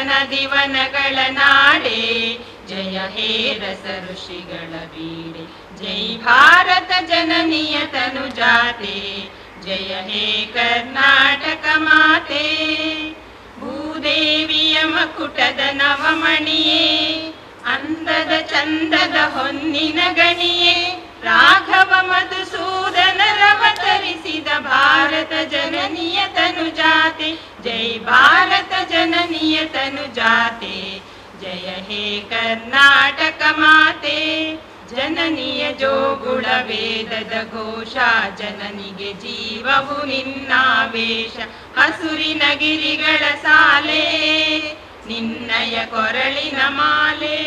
ನದಿವನಗಳ ನಾಡೇ, ಜಯ ಹೇ ರಸ ಋಷಿಗಳ ಬೀಡೆ, ಜೈ ಭಾರತ ಜನನಿಯ ತನುಜಾತೆ, ಜಯ ಹೇ ಕರ್ನಾಟಕ ಮಾತೆ. ಭೂದೇವಿಯ ಮಕುಟದ ನವಮಣಿಯೇ, ಅಂದದ ಚಂದದ ಹೊನ್ನಿನ ಗಣಿಯೇ, ರಾಘವ ಮಧುಸೂದನರವತರಿಸಿದ ಭಾರತ ಜನನಿಯ ತನುಜಾತೆ, ಜೈ ಭಾರತ ಜನನಿಯ ತನುಜಾತೆ, ಜಯ ಹೇ ಕರ್ನಾಟಕ ಮಾತೆ. ಜನನಿಯ ಜೋಗುಳ ವೇದದ ಘೋಷ, ಜನನಿಗೆ ಜೀವವು ನಿನ್ನಾವೇಶ, ಹಸುರಿನ ಗಿರಿಗಳ ಸಾಲೆ ನಿನ್ನಯ ಕೊರಳಿನ ಮಾಲೆ,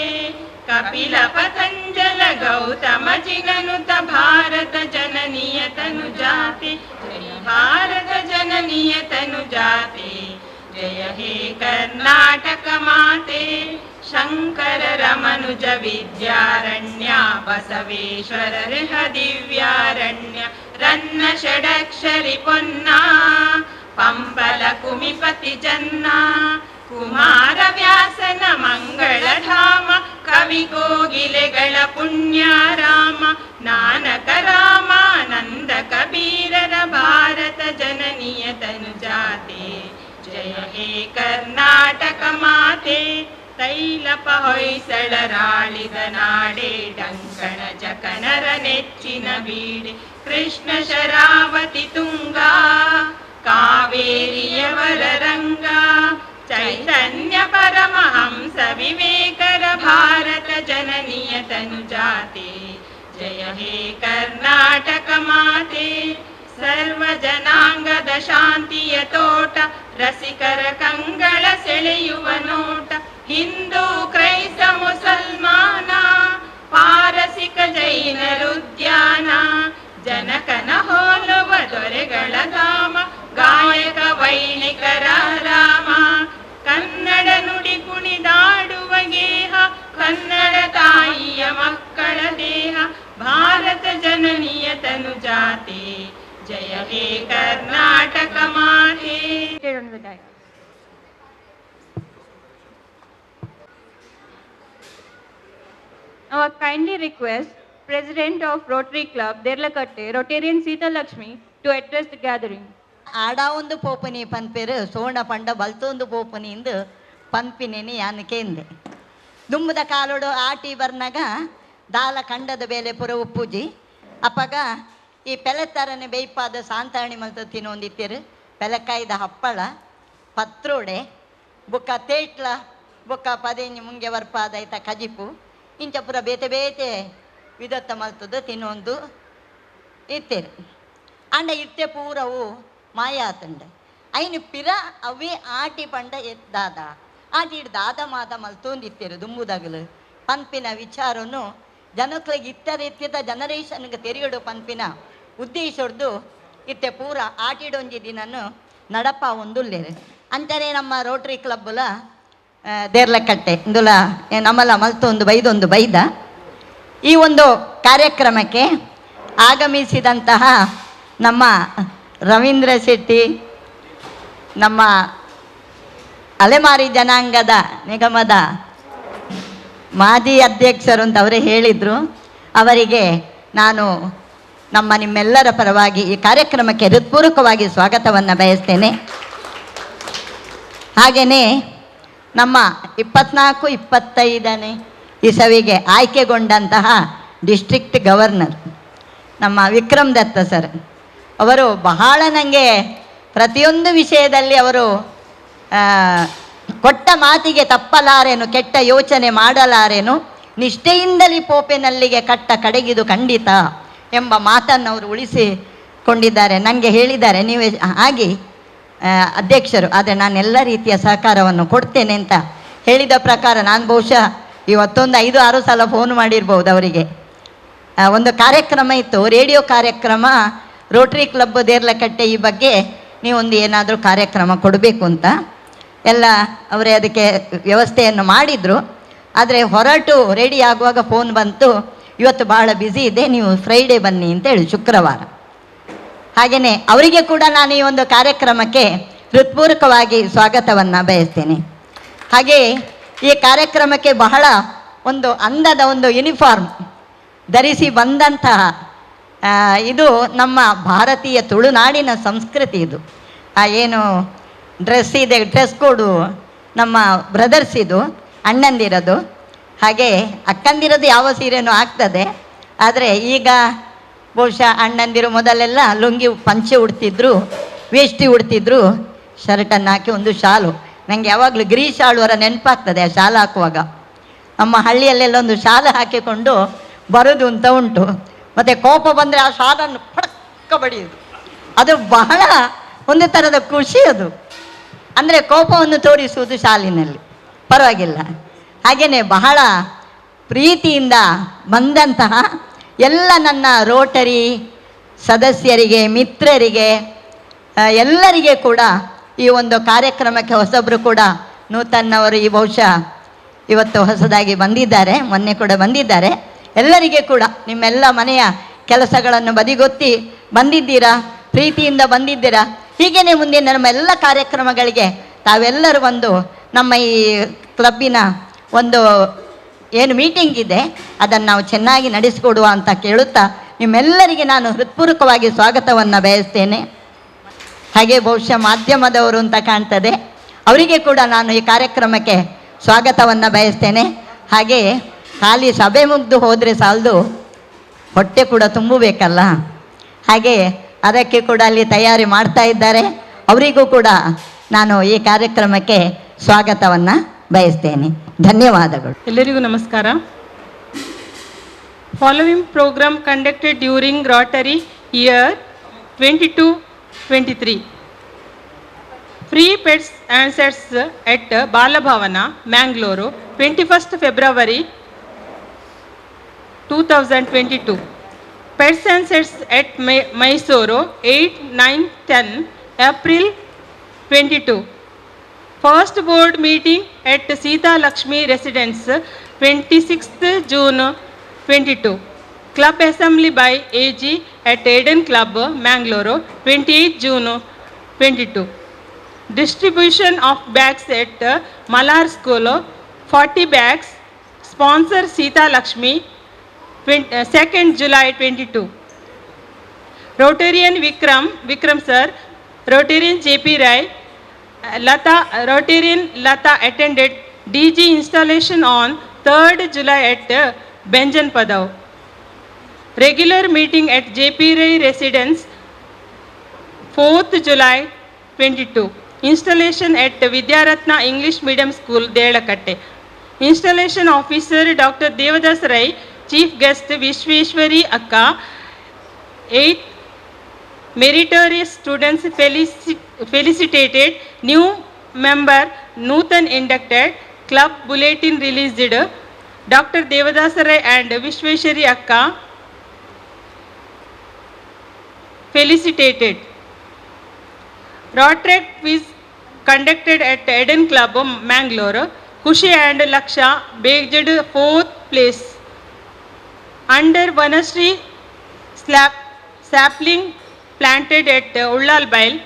ಕಪಿಲ ಪತಂಜಲ ಗೌತಮ ಜಿನನುತ ಭಾರತ ಜನನಿಯ ತನುಜಾತೆ, ಜಯ ಭಾರತ ಜನನಿಯ ತನುಜಾತೆ, ಜಯ ಹೇ ಕರ್ನಾಟಕ ಮಾತೆ. ಶಂಕರ ರಮನುಜ ವಿದ್ಯಾರಣ್ಯ, ಬಸವೇಶ್ವರ ಋಹ ದಿವ್ಯಾರಣ್ಯ, ರನ್ನ ಷಡಕ್ಷರಿ ಪೊನ್ನ, ಪಂಪಲ ಕುಮಿಪತಿ ಜನ್ನ, ಕುಮಾರ ವ್ಯಾಸನ ಮಂಗಳಧಾಮ, ಕವಿ ಕೋಗಿಲೆಗಳ ಪುಣ್ಯಾರಾಮ, ನಾನಕ ರಾಮಾನಂದ ಕಬೀರರ ಭಾರತ ಜನನಿಯ ತನುಜಾತೆ, ಜಯ ಹೇ ಕರ್ನಾಟಕ ಮಾತೆ. ತೈಲಪ ಹೊಯ್ಸಳರಾಳಿದ ನಾಡೆ, ಡಂಕಣ ಜಕನರ ನೆಚ್ಚಿನ ಬೀಡೆ, ಕೃಷ್ಣ ಶರಾವತಿ ತುಂಗ, ಕಾವೇರಿಯವರ ರಂಗ, ಚೈತನ್ಯ ಪರಮಹಂಸ ವಿವೇಕರ ಭಾರತ ಜನನಿಯ ತನುಜಾತೆ, ಜಯ ಹೇ ಕರ್ನಾಟಕ ಮಾತೆ. ಸರ್ವ ಜನಾಂಗದ ಶಾಂತಿಯ ತೋಟ, ರಸಿಕರ ಕಂಗಳ ಸೆಳೆಯುವ ನೋಟ, ಹಿಂದೂ ಕ್ರೈಸ್ತ ಮುಸಲ್ಮಾನ, ಪಾರಸಿಕ ಜೈನರುದ್ಯಾನ, ಜನಕನ ಹೋಲುವ ದೊರೆಗಳ ಧಾಮ, ಗಾಯಕ ವೈಣಿಕರ ರಾಮ, ಕನ್ನಡ ನುಡಿ ಕುಣಿದಾಡುವ ಗೇಹ, ಕನ್ನಡ ತಾಯಿಯ ಮಕ್ಕಳ ದೇಹ, ಭಾರತ ಜನನಿಯ ತನುಜಾತೆ, ಜಯ ಹೇ ಕರ್ನಾಟಕ ಮಾತೆ. Seated on the dais. Now I kindly request President of Rotary Club, Derlakatte, Rotarian Sita Lakshmi, to address the gathering. ಆಡ ಒಂದು ಪೋಪನಿ ಪನ್ಪೇರು ಸೋಣ ಪಂಡ ಬಲ್ತೊಂದು ಪೋಪನಿ ಇಂದು ಪನ್ಪಿನೇನಿ ಯಾನ್ ಕೇಂದೆ. ದುಂಬುದ ಕಾಲೋಡು ಆಟಿ ಬರ್ನಾಗ ದಾಲ ಕಂಡದ ಬೇಲೆ ಪುರ ಉಪ್ಪುಜಿ. ಅಪ್ಪಗ ಈ ಪೆಲೆತ್ತರನೆ ಬೇಯ್ಪಾದ ಸಾಂತಾಣಿ ಮಲ್ತ ತಿನ್ನೊಂದಿತ್ತೇರು. ಪೆಲಕಾಯ್ದ ಹಪ್ಪಳ, ಪತ್ರೋಡೆ, ಬೊಕ್ಕ ತೇಟ್ಲ, ಬೊಕ್ಕ ಪದೆಂಜಿ ಮುಂಗೆ ವರ್ಪಾದ ಐತ ಕಜಿಪು, ಇಂಚ ಪೂರ ಬೇತೆ ಬೇತೆ ವಿಧತ್ತ ಮಲ್ತದ ತಿನ್ನೊಂದು ಇತ್ತೇರು. ಅಂಡ ಇತ್ತೆ ಪೂರವು ಮಾಯ ಆತಂಡ. ಐನು ಪಿರ ಅವೇ ಆಟಿ ಪಂಡ ದಾದ ಆಟಿ ಇಡ್ ದಾದ ಮಾತ ಮಲ್ತೊಂದಿತ್ತೇರು ದುಂಬುದಗಲು ಪನ್ಪಿನ ವಿಚಾರನು ಜನಕ್ಲೆಗ್ ಇತ್ತ ರೀತಿಯ ಜನರೇಷನ್ಗೆ ತೆರಿಯಡು ಪನ್ಪಿನ ಉದ್ದೇಶಡ್ದು ಇತ್ತೆ ಪೂರ ಆಟಿಡೊಂಜಿ ದಿನನು ನಡಪ ಒಂದುಲ್ಲೇರು. ಅಂಚನೆ ನಮ್ಮ ರೋಟರಿ ಕ್ಲಬ್ಬುಲ ದೇರ್ಲಕಟ್ಟೆ ಇಂದುಲ ನಮ್ಮಲ ಮಲ್ತೊಂದು ಬೈದೊಂದು ಬೈದ. ಈ ಒಂದು ಕಾರ್ಯಕ್ರಮಕ್ಕೆ ಆಗಮಿಸಿದಂತಹ ನಮ್ಮ ರವೀಂದ್ರ ಶೆಟ್ಟಿ, ನಮ್ಮ ಅಲೆಮಾರಿ ಜನಾಂಗದ ನಿಗಮದ ಮಾಜಿ ಅಧ್ಯಕ್ಷರು ಅಂತ ಅವರೇ ಹೇಳಿದರು. ಅವರಿಗೆ ನಾನು ನಮ್ಮ ನಿಮ್ಮೆಲ್ಲರ ಪರವಾಗಿ ಈ ಕಾರ್ಯಕ್ರಮಕ್ಕೆ ಹೃತ್ಪೂರ್ವಕವಾಗಿ ಸ್ವಾಗತವನ್ನು ಬಯಸ್ತೇನೆ. ಹಾಗೆಯೇ ನಮ್ಮ 24 25ನೇ ಇಸವಿಗೆ ಆಯ್ಕೆಗೊಂಡಂತಹ ಡಿಸ್ಟ್ರಿಕ್ಟ್ ಗವರ್ನರ್ ನಮ್ಮ ವಿಕ್ರಮ್ ದತ್ತ ಸರ್ ಅವರು ಬಹಳ ನನಗೆ ಪ್ರತಿಯೊಂದು ವಿಷಯದಲ್ಲಿ ಅವರು ಕೊಟ್ಟ ಮಾತಿಗೆ ತಪ್ಪಲಾರೇನು, ಕೆಟ್ಟ ಯೋಚನೆ ಮಾಡಲಾರೇನು, ನಿಷ್ಠೆಯಿಂದಲೇ ಪೋಪೆನಲ್ಲಿಗೆ ಕಟ್ಟ ಕಡೆಗಿದು ಖಂಡಿತ ಎಂಬ ಮಾತನ್ನು ಅವರು ಉಳಿಸಿಕೊಂಡಿದ್ದಾರೆ. ನನಗೆ ಹೇಳಿದ್ದಾರೆ, ನೀವು ಆಗಿ ಅಧ್ಯಕ್ಷರು, ಆದರೆ ನಾನೆಲ್ಲ ರೀತಿಯ ಸಹಕಾರವನ್ನು ಕೊಡ್ತೇನೆ ಅಂತ ಹೇಳಿದ ಪ್ರಕಾರ ನಾನು ಬಹುಶಃ ಇವತ್ತೊಂದು 5-6 ಸಲ ಫೋನ್ ಮಾಡಿರ್ಬೋದು ಅವರಿಗೆ. ಒಂದು ಕಾರ್ಯಕ್ರಮ ಇತ್ತು, ರೇಡಿಯೋ ಕಾರ್ಯಕ್ರಮ, ರೋಟರಿ ಕ್ಲಬ್ ದೇರ್ಲಕಟ್ಟೆ ಈ ಬಗ್ಗೆ ನೀವೊಂದು ಏನಾದರೂ ಕಾರ್ಯಕ್ರಮ ಕೊಡಬೇಕು ಅಂತ ಎಲ್ಲ ಅವರೇ ಅದಕ್ಕೆ ವ್ಯವಸ್ಥೆಯನ್ನು ಮಾಡಿದರು. ಆದರೆ ಹೊರಟು ರೆಡಿ ಆಗುವಾಗ ಫೋನ್ ಬಂತು, ಇವತ್ತು ಭಾಳ ಬ್ಯುಸಿ ಇದೆ, ನೀವು ಫ್ರೈಡೇ ಬನ್ನಿ ಅಂತ ಹೇಳಿ, ಶುಕ್ರವಾರ. ಹಾಗೆಯೇ ಅವರಿಗೆ ಕೂಡ ನಾನು ಈ ಒಂದು ಕಾರ್ಯಕ್ರಮಕ್ಕೆ ಹೃತ್ಪೂರ್ವಕವಾಗಿ ಸ್ವಾಗತವನ್ನು ಬಯಸ್ತೇನೆ. ಹಾಗೆ ಈ ಕಾರ್ಯಕ್ರಮಕ್ಕೆ ಬಹಳ ಒಂದು ಅಂದದ ಒಂದು ಯೂನಿಫಾರ್ಮ್ ಧರಿಸಿ ಬಂದಂತಹ, ಇದು ನಮ್ಮ ಭಾರತೀಯ ತುಳುನಾಡಿನ ಸಂಸ್ಕೃತಿ ಇದು. ಆ ಏನು ಡ್ರೆಸ್ ಇದೆ, ಡ್ರೆಸ್ ಕೋಡು ನಮ್ಮ ಬ್ರದರ್ಸ್ ಇದು, ಅಣ್ಣಂದಿರದು. ಹಾಗೆ ಅಕ್ಕಂದಿರದು ಯಾವ ಸೀರೆನೂ ಆಗ್ತದೆ. ಆದರೆ ಈಗ ಬಹುಶಃ ಅಣ್ಣಂದಿರು ಮೊದಲೆಲ್ಲ ಲುಂಗಿ ಪಂಚೆ ಉಡ್ತಿದ್ರು, ವೇಷ್ಟಿ ಉಡ್ತಿದ್ರು, ಶರ್ಟನ್ನು ಹಾಕಿ ಒಂದು ಶಾಲು. ನನಗೆ ಯಾವಾಗಲೂ ಗಿರೀಶ್ ಆಳ್ವರ ನೆನಪಾಗ್ತದೆ ಆ ಶಾಲು ಹಾಕುವಾಗ. ನಮ್ಮ ಹಳ್ಳಿಯಲ್ಲೆಲ್ಲ ಒಂದು ಶಾಲು ಹಾಕಿಕೊಂಡು ಬರೋದು ಅಂತ ಉಂಟು. ಮತ್ತು ಕೋಪ ಬಂದರೆ ಆ ಶಾಲನ್ನು ಪಡಕ್ಕ ಬಡಿಯೋದು, ಅದು ಬಹಳ ಒಂದು ಥರದ ಖುಷಿ ಅದು. ಅಂದರೆ ಕೋಪವನ್ನು ತೋರಿಸುವುದು ಶಾಲಿನಲ್ಲಿ, ಪರವಾಗಿಲ್ಲ. ಹಾಗೆಯೇ ಬಹಳ ಪ್ರೀತಿಯಿಂದ ಬಂದಂತಹ ಎಲ್ಲ ನನ್ನ ರೋಟರಿ ಸದಸ್ಯರಿಗೆ, ಮಿತ್ರರಿಗೆ, ಎಲ್ಲರಿಗೆ ಕೂಡ ಈ ಒಂದು ಕಾರ್ಯಕ್ರಮಕ್ಕೆ ಹೊಸಬರು ಕೂಡ, ನೂತನ್ನವರು ಈ ಬಹುಶಃ ಇವತ್ತು ಹೊಸದಾಗಿ ಬಂದಿದ್ದಾರೆ, ಮೊನ್ನೆ ಕೂಡ ಬಂದಿದ್ದಾರೆ. ಎಲ್ಲರಿಗೆ ಕೂಡ ನಿಮ್ಮೆಲ್ಲ ಮನೆಯ ಕೆಲಸಗಳನ್ನು ಬದಿಗೊತ್ತಿ ಬಂದಿದ್ದೀರಾ, ಪ್ರೀತಿಯಿಂದ ಬಂದಿದ್ದೀರಾ. ಹೀಗೇನೆ ಮುಂದಿನ ನಮ್ಮ ಎಲ್ಲ ಕಾರ್ಯಕ್ರಮಗಳಿಗೆ ತಾವೆಲ್ಲರೂ ಬಂದು ನಮ್ಮ ಈ ಕ್ಲಬ್ಬಿನ ಒಂದು ಏನು ಮೀಟಿಂಗ್ ಇದೆ ಅದನ್ನು ನಾವು ಚೆನ್ನಾಗಿ ನಡೆಸಿಕೊಡುವ ಅಂತ ಕೇಳುತ್ತಾ ನಿಮ್ಮೆಲ್ಲರಿಗೆ ನಾನು ಹೃತ್ಪೂರ್ವಕವಾಗಿ ಸ್ವಾಗತವನ್ನು ಬಯಸ್ತೇನೆ. ಹಾಗೆ ಬಹುಶಃ ಮಾಧ್ಯಮದವರು ಅಂತ ಕಾಣ್ತದೆ, ಅವರಿಗೆ ಕೂಡ ನಾನು ಈ ಕಾರ್ಯಕ್ರಮಕ್ಕೆ ಸ್ವಾಗತವನ್ನು ಬಯಸ್ತೇನೆ. ಹಾಗೆ ಖಾಲಿ ಸಭೆ ಮುಗಿದು ಹೋದರೆ ಸಾಲದು, ಹೊಟ್ಟೆ ಕೂಡ ತುಂಬಬೇಕಲ್ಲ. ಹಾಗೆ ಅದಕ್ಕೆ ಕೂಡ ಅಲ್ಲಿ ತಯಾರಿ ಮಾಡ್ತಾ ಇದ್ದಾರೆ, ಅವರಿಗೂ ಕೂಡ ನಾನು ಈ ಕಾರ್ಯಕ್ರಮಕ್ಕೆ ಸ್ವಾಗತವನ್ನು ಬಯಸ್ತೇನೆ. ಧನ್ಯವಾದಗಳು. ಎಲ್ಲರಿಗೂ ನಮಸ್ಕಾರ. Following program conducted during Rotary year 22-23. Free pets and sets at Balabhavana, Mangalore, 21st February 2022. Pets and sets at Mysuru, 8, 9, 10 April 22. First board meeting at Sita Lakshmi Residence, 26th June 22. Club assembly by AG at Eden Club, Mangalore, 28 June 22. Distribution of bags at Malar School, 40 bags, sponsor Sita Lakshmi, 2nd July 22. Rotarian Vikram, Vikram sir, Rotarian JP Rai, Lata, Rotarian Lata attended DG installation on 3rd July at Benjan Padav. Regular meeting at JP Rai residence, 4th July 22. Installation at Vidyaratna English Medium School, Deralakatte. Installation officer Dr. Devadas Rai, Chief Guest Vishweshwari Akka, 8th meritorious students felicitated, new member Nutan inducted, club bulletin released, Dr. Devadas Rai and Vishweshwari Akka felicitated. Rotaract quiz conducted at Eden Club, Mangalore. Kushi and Laksha bagged fourth place. Under Vanasri slap, sapling planted at Ullal Bail,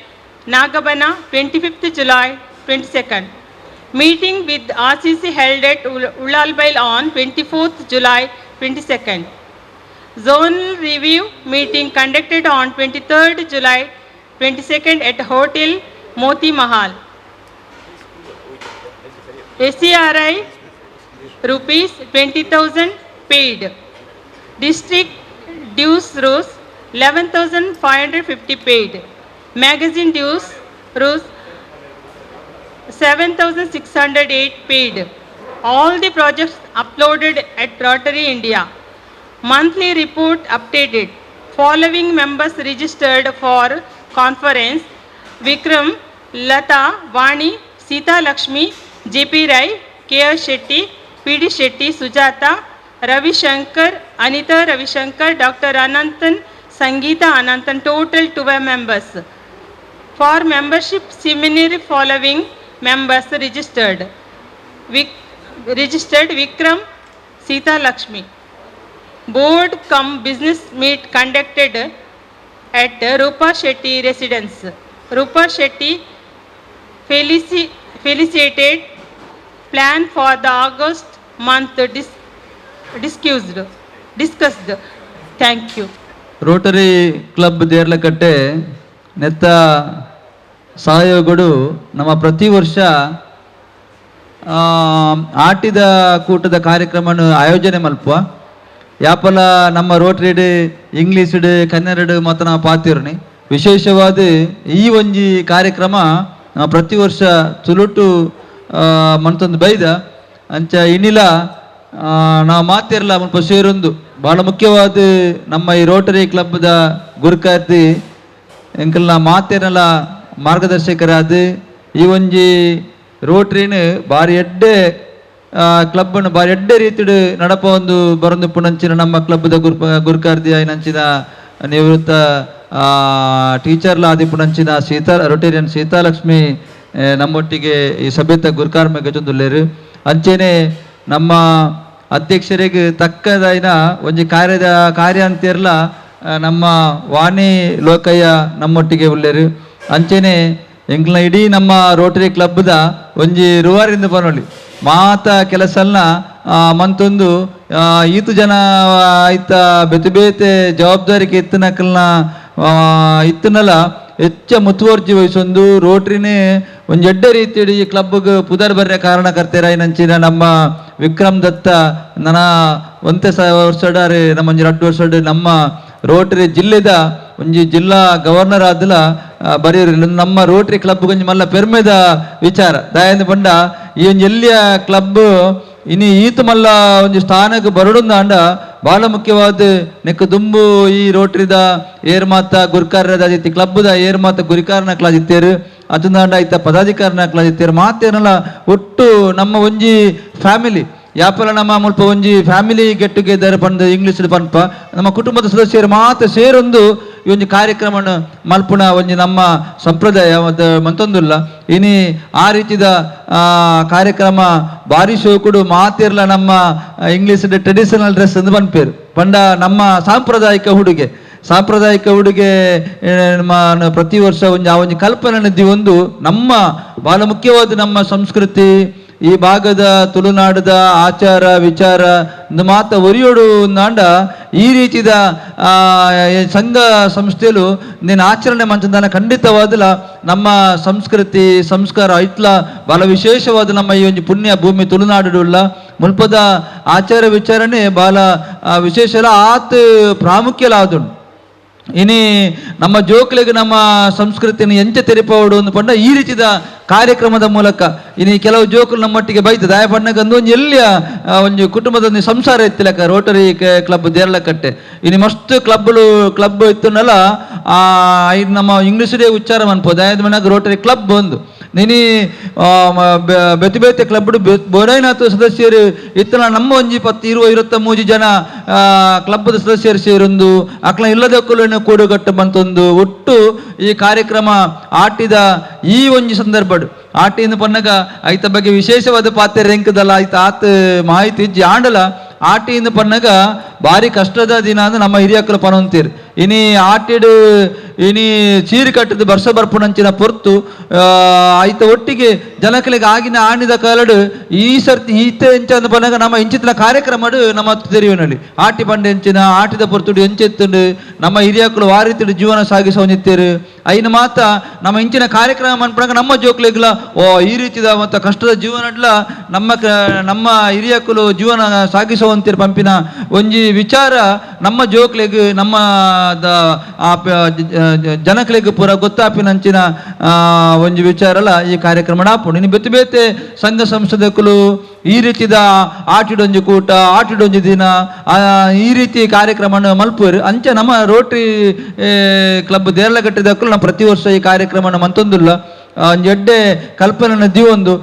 Nagabana, 25th July 22nd. Meeting with RCC held at Ullal Bail on 24th July 22nd. Zonal review meeting conducted on 23rd July 22nd at Hotel Moti Mahal. ACRI rupees 20,000 paid. District dues rupees 11,550 paid. Magazine dues rupees 7,608 paid. All the projects uploaded at Rotary India. Monthly report updated. Following members registered for conference: Vikram, Lata, Vani, Sita Lakshmi, JP Rai, K.R. Shetty, P.D. Shetty, Sujata, Ravi Shankar, Anita Ravi Shankar, Dr. Ananthan, Sangeeta Ananthan, total 12 members. For membership seminar, following members registered. Registered Vikram, Sita Lakshmi. Board cum business meet conducted at Rupa Shetty residence. Rupa Shetty felicitated Plan for the August month discussed. Thank you. Rotary Club Derlakatte ನೆತ್ತ ಸಹಯೋಗಡು ನಮ್ಮ ಪ್ರತಿ ವರ್ಷ ಆಟಿದ ಕೂಟದ ಕಾರ್ಯಕ್ರಮವನ್ನು ಆಯೋಜನೆ ಮಲ್ಪುವ ಯಾಪಲ ನಮ್ಮ ರೋಟರಿಡ್ ಇಂಗ್ಲೀಷ್ಡ್ ಕನ್ನಡ ಮತ್ತು ನಾವು ಪಾತಿರ್ನಿ ವಿಶೇಷವಾದ ಈ ಒಂಜಿ ಕಾರ್ಯಕ್ರಮ ಪ್ರತಿ ವರ್ಷ ತುಳುಟು ಮಂತೊಂದು ಬೈದ ಅಂಚ ಇನಿಲ ನಾವು ಮಾತಿರಲ್ಲ ಮುಲ್ಪ ಸೇರೊಂದು ಬಹಳ ಮುಖ್ಯವಾದ ನಮ್ಮ ಈ ರೋಟರಿ ಕ್ಲಬ್ದ ಗುರುಕಾರ್ತಿ ಎಂಕಲ್ನ ಮಾತಿರಲ್ಲ ಮಾರ್ಗದರ್ಶಕರಾದ ಈ ಒಂಜಿ ರೋಟರಿನ ಬಾರಿ ಎಡ್ಡೆ ಕ್ಲಬ್ಬನ್ನು ಬಾರಿ ಎಡ್ಡೆ ರೀತಿಡು ನಡಪ ಒಂದು ಬರೊಂದು ಪುಣಂಚಿನ ನಮ್ಮ ಕ್ಲಬ್ದ ಗುರುಕಾರ್ದಿ ಆಯಿನಂಚಿನ ನಿವೃತ್ತ ಟೀಚರ್ಲ ಆದಿ ಪುಣಂಚಿನ ಸೀತಾ ರೋಟೇರಿಯನ್ ಸೀತಾಲಕ್ಷ್ಮಿ ನಮ್ಮೊಟ್ಟಿಗೆ ಈ ಸಭೆತ ಗುರುಕಾರ್ಮ ಗಜೊಂದುಲ್ಲೇರು. ಅಂಚೆನೆ ನಮ್ಮ ಅಧ್ಯಕ್ಷರಿಗೆ ತಕ್ಕದಾಯಿನ ಒಂಜಿ ಕಾರ್ಯದ ಕಾರ್ಯ ಅಂತಿರ್ಲ ನಮ್ಮ ವಾಣಿ ಲೋಕಯ್ಯ ನಮ್ಮೊಟ್ಟಿಗೆ ಉಲ್ಲೇರು. ಅಂಚೆನೆ ಎಂಕ್ಲ ಇಡೀ ನಮ್ಮ ರೋಟರಿ ಕ್ಲಬ್ದ ಒಂಜಿ ರುವಾರಿಂದ ಪನೊಲಿ ಮಾತ ಕೆಲಸಲ್ನ ಮಂತೊಂದು ಈತು ಜನ ಆಯ್ತ ಬೇತೆ ಬೇತೆ ಜವಾಬ್ದಾರಿಕೆ ಇತ್ತನಕಲ್ನ ಇತ್ತನಲ ಹೆಚ್ಚ ಮುತುವರ್ಜಿ ವಹಿಸೊಂದು ರೋಟ್ರಿನೇ ಒಂಜಿ ಎಡ್ಡೆ ರೀತಿಯಲ್ಲಿ ಈ ಕ್ಲಬ್ಗೆ ಪುದರ್ ಬರ್ರೆ ಕಾರಣಕರ್ತೆರಾಯಿನಂಚಿನ ನಮ್ಮ ವಿಕ್ರಮ್ ದತ್ತ ನನ ಒಂತೆ ವರ್ಷಡಾರೆ ನಮ್ಮ ಒಂಜಿ ರಡ್ಡು ವರ್ಷಡ್ ನಮ್ಮ ರೋಟರಿ ಜಿಲ್ಲೆದ ಒಂಜಿ ಜಿಲ್ಲಾ ಗವರ್ನರ್ ಆದಲ ಬರೆಯರು ನಮ್ಮ ರೋಟರಿ ಕ್ಲಬ್ ಒಂಜಿ ಮಲ್ಲ ಪೆರ್ಮೆದ ವಿಚಾರ. ದಯಂದ ಪಂಡ ಈ ಒಂಜಿ ಎಲ್ಲಿಯ ಕ್ಲಬ್ ಇನಿ ಈತ ಮಲ್ಲ ಒಂಜಿ ಸ್ಥಾನಕ್ಕೆ ಬರಡುಂದಾಂಡ ಬಹಳ ಮುಖ್ಯವಾದ ನೆಕ್ಕು ದುಂಬು ಈ ರೋಟರಿದ ಏರ್ಮಾತ ಗುರ್ಕಾರದ ಕ್ಲಬ್ದ ಏರ್ಮಾತ ಗುರಿಕಾರನ ಕ್ಲಾಜಿತ್ತೇರು ಅತುಂದಾಂಡ ಐತ ಪದಾಧಿಕಾರನ ಕ್ಲಾಜಿತ್ತೇರು ಮಾತೇನಲ್ಲ ಒಟ್ಟು ನಮ್ಮ ಒಂಜಿ ಫ್ಯಾಮಿಲಿ ಯಾಪಲ ನಮ್ಮ ಮುಲ್ಪ ಒಂಜಿ family get together ಪಂದ್ ಇಂಗ್ಲೀಷ್ ಪನ್ಪ ನಮ್ಮ ಕುಟುಂಬದ ಸದಸ್ಯರು ಮಾತ್ರ ಸೇರೊಂದು ಈ ಒಂಜಿ ಕಾರ್ಯಕ್ರಮವನ್ನು ಮಲ್ಪುನ ಒಂಜಿ ನಮ್ಮ ಸಂಪ್ರದಾಯ ಮಂತೊಂದುಲ್ಲ. ಇನಿ ಆ ರೀತಿದ ಕಾರ್ಯಕ್ರಮ ಬಾರಿ ಶೋಕುಡು ಮಾತಿರ್ಲ ನಮ್ಮ English traditional dress ಎಂದು ಪನ್ಪೇರು ಪಂಡ ನಮ್ಮ ಸಾಂಪ್ರದಾಯಿಕ ಉಡುಗೆ ಸಾಂಪ್ರದಾಯಿಕ ಉಡುಗೆ ಪ್ರತಿ ವರ್ಷ ಒಂಜಿ ಆ ಒಂಜಿ ಕಲ್ಪನೆ ಒಂದು ನಮ್ಮ ಬಹಳ ಮುಖ್ಯವಾದ ನಮ್ಮ ಸಂಸ್ಕೃತಿ ಈ ಭಾಗದ ತುಳುನಾಡದ ಆಚಾರ ವಿಚಾರ ಮಾತ ಒರಿಯೋಡು ನಾಂಡ ಈ ರೀತಿದ ಸಂಘ ಸಂಸ್ಥೆಲು ನೀನು ಆಚರಣೆ ಮಂಚದಾನ ಖಂಡಿತವಾದಲ ನಮ್ಮ ಸಂಸ್ಕೃತಿ ಸಂಸ್ಕಾರ ಐತ್ಲ ಬಹಳ ವಿಶೇಷವಾದ ನಮ್ಮ ಈ ಒಂದು ಪುಣ್ಯ ಭೂಮಿ ತುಳುನಾಡುಲ್ಲ ಮುಲ್ಪದ ಆಚಾರ ವಿಚಾರಣೆ ಬಹಳ ವಿಶೇಷ ಆತ್ ಪ್ರಾಮುಖ್ಯಲ ಆದುಂಡು. ಇನಿ ನಮ್ಮ ಜೋಕ್ಲಿಗೆ ನಮ್ಮ ಸಂಸ್ಕೃತಿಯನ್ನು ಎಂಚ ತೆರಿಪವಡು ಅಂದ್ ಪಂಡ ಈ ರೀತಿದ ಕಾರ್ಯಕ್ರಮದ ಮೂಲಕ ಇನಿ ಕೆಲವು ಜೋಕುಲು ನಮ್ಮೊಟ್ಟಿಗೆ ಬೈತ ದಾಯ ಪಣ್ಣಗಂದು ಒಂಜಿ ಎಲ್ಲಿಯ ಒಂಜಿ ಕುಟುಂಬದ ಒಂದು ಸಂಸಾರ ಇತ್ತಿಲಕ ರೋಟರಿ ಕ್ಲಬ್ ದೇರ್ಲಕಟ್ಟೆ ಇನಿ ಮಸ್ತ್ ಕ್ಲಬ್ಲು ಕ್ಲಬ್ ಇತ್ತುನಲ್ಲ ನಮ್ಮ ಇಂಗ್ಲೀಷ್ ಉಚ್ಚಾರ ಮನ್ಪೋ ದಾಯದ ಮನಾಗ ರೋಟರಿ ಕ್ಲಬ್ ಒಂದು ನಿನಿ ಬೆತಿ ಬೇತೆ ಕ್ಲಬ್ ಬೋರೈನಾಥ ಸದಸ್ಯರು ಇತ್ತನ ನಮ್ಮ ಒಂಜಿ ಪತ್ತು ಇರುವ ಇರುತ್ತ ಮೂಜಿ ಜನ ಕ್ಲಬ್ದ ಸದಸ್ಯರು ಸೇರೊಂದು ಅಕ್ಲ ಇಲ್ಲದಕ್ಕೂ ಕೂಡುಗಟ್ಟು ಬಂತೊಂದು ಒಟ್ಟು ಈ ಕಾರ್ಯಕ್ರಮ ಆಟಿದ ಈ ಒಂಜಿ ಸಂದರ್ಭಡು ಆಟಿಯಿಂದ ಪನ್ನಗ ಐತ ಬಗ್ಗೆ ವಿಶೇಷವಾದ ಪಾತ್ರ ರೆಂಕದಲ್ಲ ಐತ ಆತ ಮಾಹಿತಿ ಇಜ್ಜಿ ಆಂಡಲ ಆಟಿಯಿಂದ ಪನ್ನಗ ಭಾರಿ ಕಷ್ಟದ ದಿನ ಅಂದ್ರೆ ನಮ್ಮ ಹಿರಿಯಕ್ಕಲು ಪನೊಂತೀರ್ ಇನಿ ಆಟಿಡು ಇನಿ ಚೀರು ಕಟ್ಟದ ಬರ್ಸ ಬರ್ಪುನಂಚಿನ ಪೊರ್ತು ಐತ ಒಟ್ಟಿಗೆ ಜನಕಲಿಗೆ ಆಗಿನ ಆಣಿದ ಕಾಲಡು ಈ ಸರ್ತಿ ಈತ ಎಂಚ ಅಂದ್ ಪನ್ನಗ ನಮ್ಮ ಇಂಚಿತ್ತಿನ ಕಾರ್ಯಕ್ರಮಡು ನಮ್ಮ ತೆರಿವಿನಲ್ಲಿ ಆಟಿ ಪಂಡ ಎಂಚಿನ ಆಟಿದ ಪೊರ್ತುಡು ಎಂಚೆತ್ತುಂಡು ನಮ್ಮ ಹಿರಿಯಕ್ಕಲು ವಾರಿತಿಡು ಜೀವನ ಸಾಗಿಸೋನಿತ್ತೇರು ಐನ ಮಾತ ನಮ್ಮ ಇಂಚಿನ ಕಾರ್ಯಕ್ರಮ ಅನ್ಪನಾಗ ನಮ್ಮ ಜೋಕ್ಲಿಗ್ಲ ಓ ಈ ರೀತಿದ ಮತ್ತು ಕಷ್ಟದ ಜೀವನಡ್ಲ ನಮ್ಮ ನಮ್ಮ ಹಿರಿಯಕ್ಕಲು ಜೀವನ ಸಾಗಿಸುವಂತಿರ್ ಪಂಪಿನ ಒಂಜಿ ವಿಚಾರ ನಮ್ಮ ಜೋಕ್ಲಿಗ್ ನಮ್ಮ ಜನಕ್ಲಿಗ್ ಪೂರ ಗೊತ್ತಾಪಿನಂಚಿನ ಒಂಜಿ ವಿಚಾರಲ ಈ ಕಾರ್ಯಕ್ರಮ ಆಪುಂಡು. ಇನ್ನು ಬೇತೆ ಬೇತೆ ಸಂಘ ಸಂಸ್ಥೆದಕ್ಕಲು ಈ ರೀತಿದ ಆಟಿಡೊಂಜಿ ಕೂಟ ಆಟಿಡೊಂಜಿ ದಿನ ಈ ರೀತಿ ಕಾರ್ಯಕ್ರಮವನ್ನು ಮಲ್ಪುವರು. ಅಂಚೆ ನಮ್ಮ ರೋಟರಿ ಕ್ಲಬ್ ದೇರ್ಲಕಟ್ಟೆದಕ್ಕಲು ನಾವು ಪ್ರತಿ ವರ್ಷ ಈ ಕಾರ್ಯಕ್ರಮವನ್ನು ಮಂತೊಂದುಲ್ಲ ಒಂಜಿ ಎಡ್ಡೆ ಕಲ್ಪನೆ ದೀವೊಂದು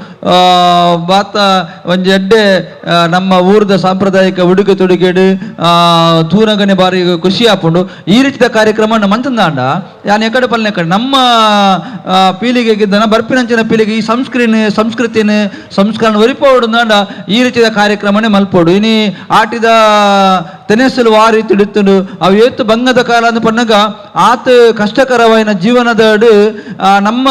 ಬಾತ ಒಂಜಿ ಎಡ್ಡೆ ನಮ್ಮ ಊರದ ಸಾಂಪ್ರದಾಯಿಕ ಉಡುಗೆ ತೊಡುಗೆಡು ತೂನಗನೆ ಬಾರಿ ಖುಷಿ ಆಪುಂಡು. ಈ ರೀತಿಯ ಕಾರ್ಯಕ್ರಮ ಮಂತಂದಾಂಡ ಯಾನ್ ಎಕಡೆ ಪಲ್ನೆ ಕಡೆ ನಮ್ಮ ಪೀಳಿಗೆಗಿದ್ದನ ಬರ್ಪಿನಂಚಿನ ಪೀಳಿಗೆ ಈ ಸಂಸ್ಕೃತಿನ ಸಂಸ್ಕರಣ ಒರಿಪೋಡು ಈ ರೀತಿಯ ಕಾರ್ಯಕ್ರಮನೇ ಮಲ್ಪೋಡು. ಇನಿ ಆಟಿದ ತೆನೆಸಲು ಆ ರೀತಿ ಇಡುತ್ತುಂಡು. ಅವು ಏತು ಬಂಗದ ಕಾಲ ಅಂದ್ ಪನ್ನಗ ಆತ ಕಷ್ಟಕರವಾಯಿನ ಜೀವನದಡು ನಮ್ಮ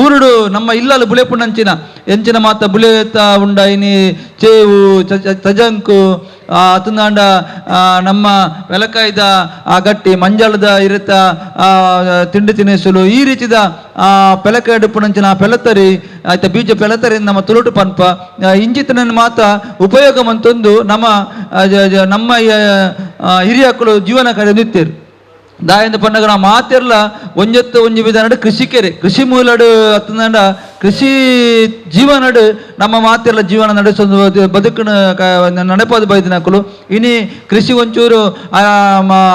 ಊರುಡು ನಮ್ಮ ಇಲ್ಲಲು ಬುಲೆಪುಣಂಚಿನ ಎಂಚಿನ ಮಾತ ಬುಲೆತ ಉಂಡ ಇನಿ ಚೇವು ತಜಂಕು ಅತಂದಾಂಡ ನಮ್ಮ వెలಕಾಯ್ದ ಆ ಗಟ್ಟಿ ಮಂಜಳದ ಇರುತ್ತ ತಿಂಡಿ ತಿನಿಸುಲು ಈ ರೀತಿದ ಪೆಲಕಾಯ್ಡು ಪುಣಂಚಿನ ಪೆಲತರಿ ಆಯ್ತ ಬೀಜ ಪೆಲತರಿ ನಮ್ಮ ತುಳುಟು ಪನ್ಪ ಇಂಚಿತನ ಮಾತ ಉಪಯೋಗ ಮಂತೊಂದು ನಮ್ಮ ನಮ್ಮ ಹಿರಿಯಕ್ಕಳು ಜೀವನ ಕಡೆ ನಿತ್ಯರು. ದಾಯಿಂದ ಪನ್ನಗ ನಾವು ಮಾತಿರ್ಲ ಒಂಜತ್ತು ಒಂಜಿ ವಿಧಾನಡು ಕೃಷಿಕೆರೆ ಕೃಷಿ ಮೂಲಡು ಅತ್ತಂದಾಂಡ ಕೃಷಿ ಜೀವನಡು ನಮ್ಮ ಮಾತಿರ್ಲ ಜೀವನ ನಡೆಸೋದು ಬದುಕನ ನಡೆಪೋದು ಬೈದಿನಕುಲು. ಇನಿ ಕೃಷಿ ಒಂಚೂರು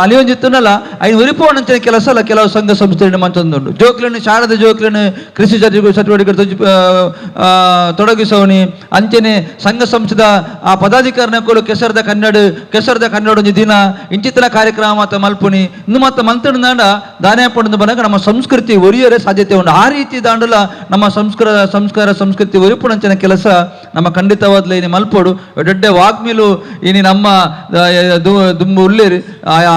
ಅಲಿಯೊಂಜಿತ್ತುನಲ್ಲ ಐನು ಉರಿಪೋಣಂಚಿನ ಕೆಲಸ ಅಲ್ಲ ಕೆಲವು ಸಂಘ ಸಂಸ್ಥೆ ಮಂಚೊಂದುಂಡು. ಜೋಕ್ಲೆನ್ ಶಾರದ ಜೋಕ್ಲೆನ್ ಕೃಷಿ ಚಟುವಟಿಕೆ ತೊಡಗಿಸೋಣಿ ಅಂಚನೆ ಸಂಘ ಸಂಸ್ಥೆದ ಆ ಪದಾಧಿಕಾರಿನಕುಲು ಕೆಸರದ ಕನ್ನಡ ಕೆಸರದ ಕನ್ನಡ ಒಂಜಿ ದಿನ ಇಂಚಿತನ ಕಾರ್ಯಕ್ರಮ ಮಾತ ಮಲ್ಪುನಿ ಇನ್ನು ಮಾತ ಮಂತಂಡ ದಾನೆ ಪಂಡದ ಬನಗ ನಮ್ಮ ಸಂಸ್ಕೃತಿ ಒರಿಯರೆ ಸಾಧ್ಯತೆ ಉಂಟು. ಆ ರೀತಿ ದಾಂಡಲ ನಮ್ಮ ಸಂಸ್ಕಾರ ಸಂಸ್ಕೃತಿ ಒರಿಪುಣಂಚಿನ ಕೆಲಸ ನಮ್ಮ ಖಂಡಿತವಾದ್ಲ ಇನಿ ಮಲ್ಪೋಡು. ದೊಡ್ಡ ವಾಗ್ಮಿಲು ಇನಿ ನಮ್ಮ ದುಂಬು ಉಳ್ಳೇರಿ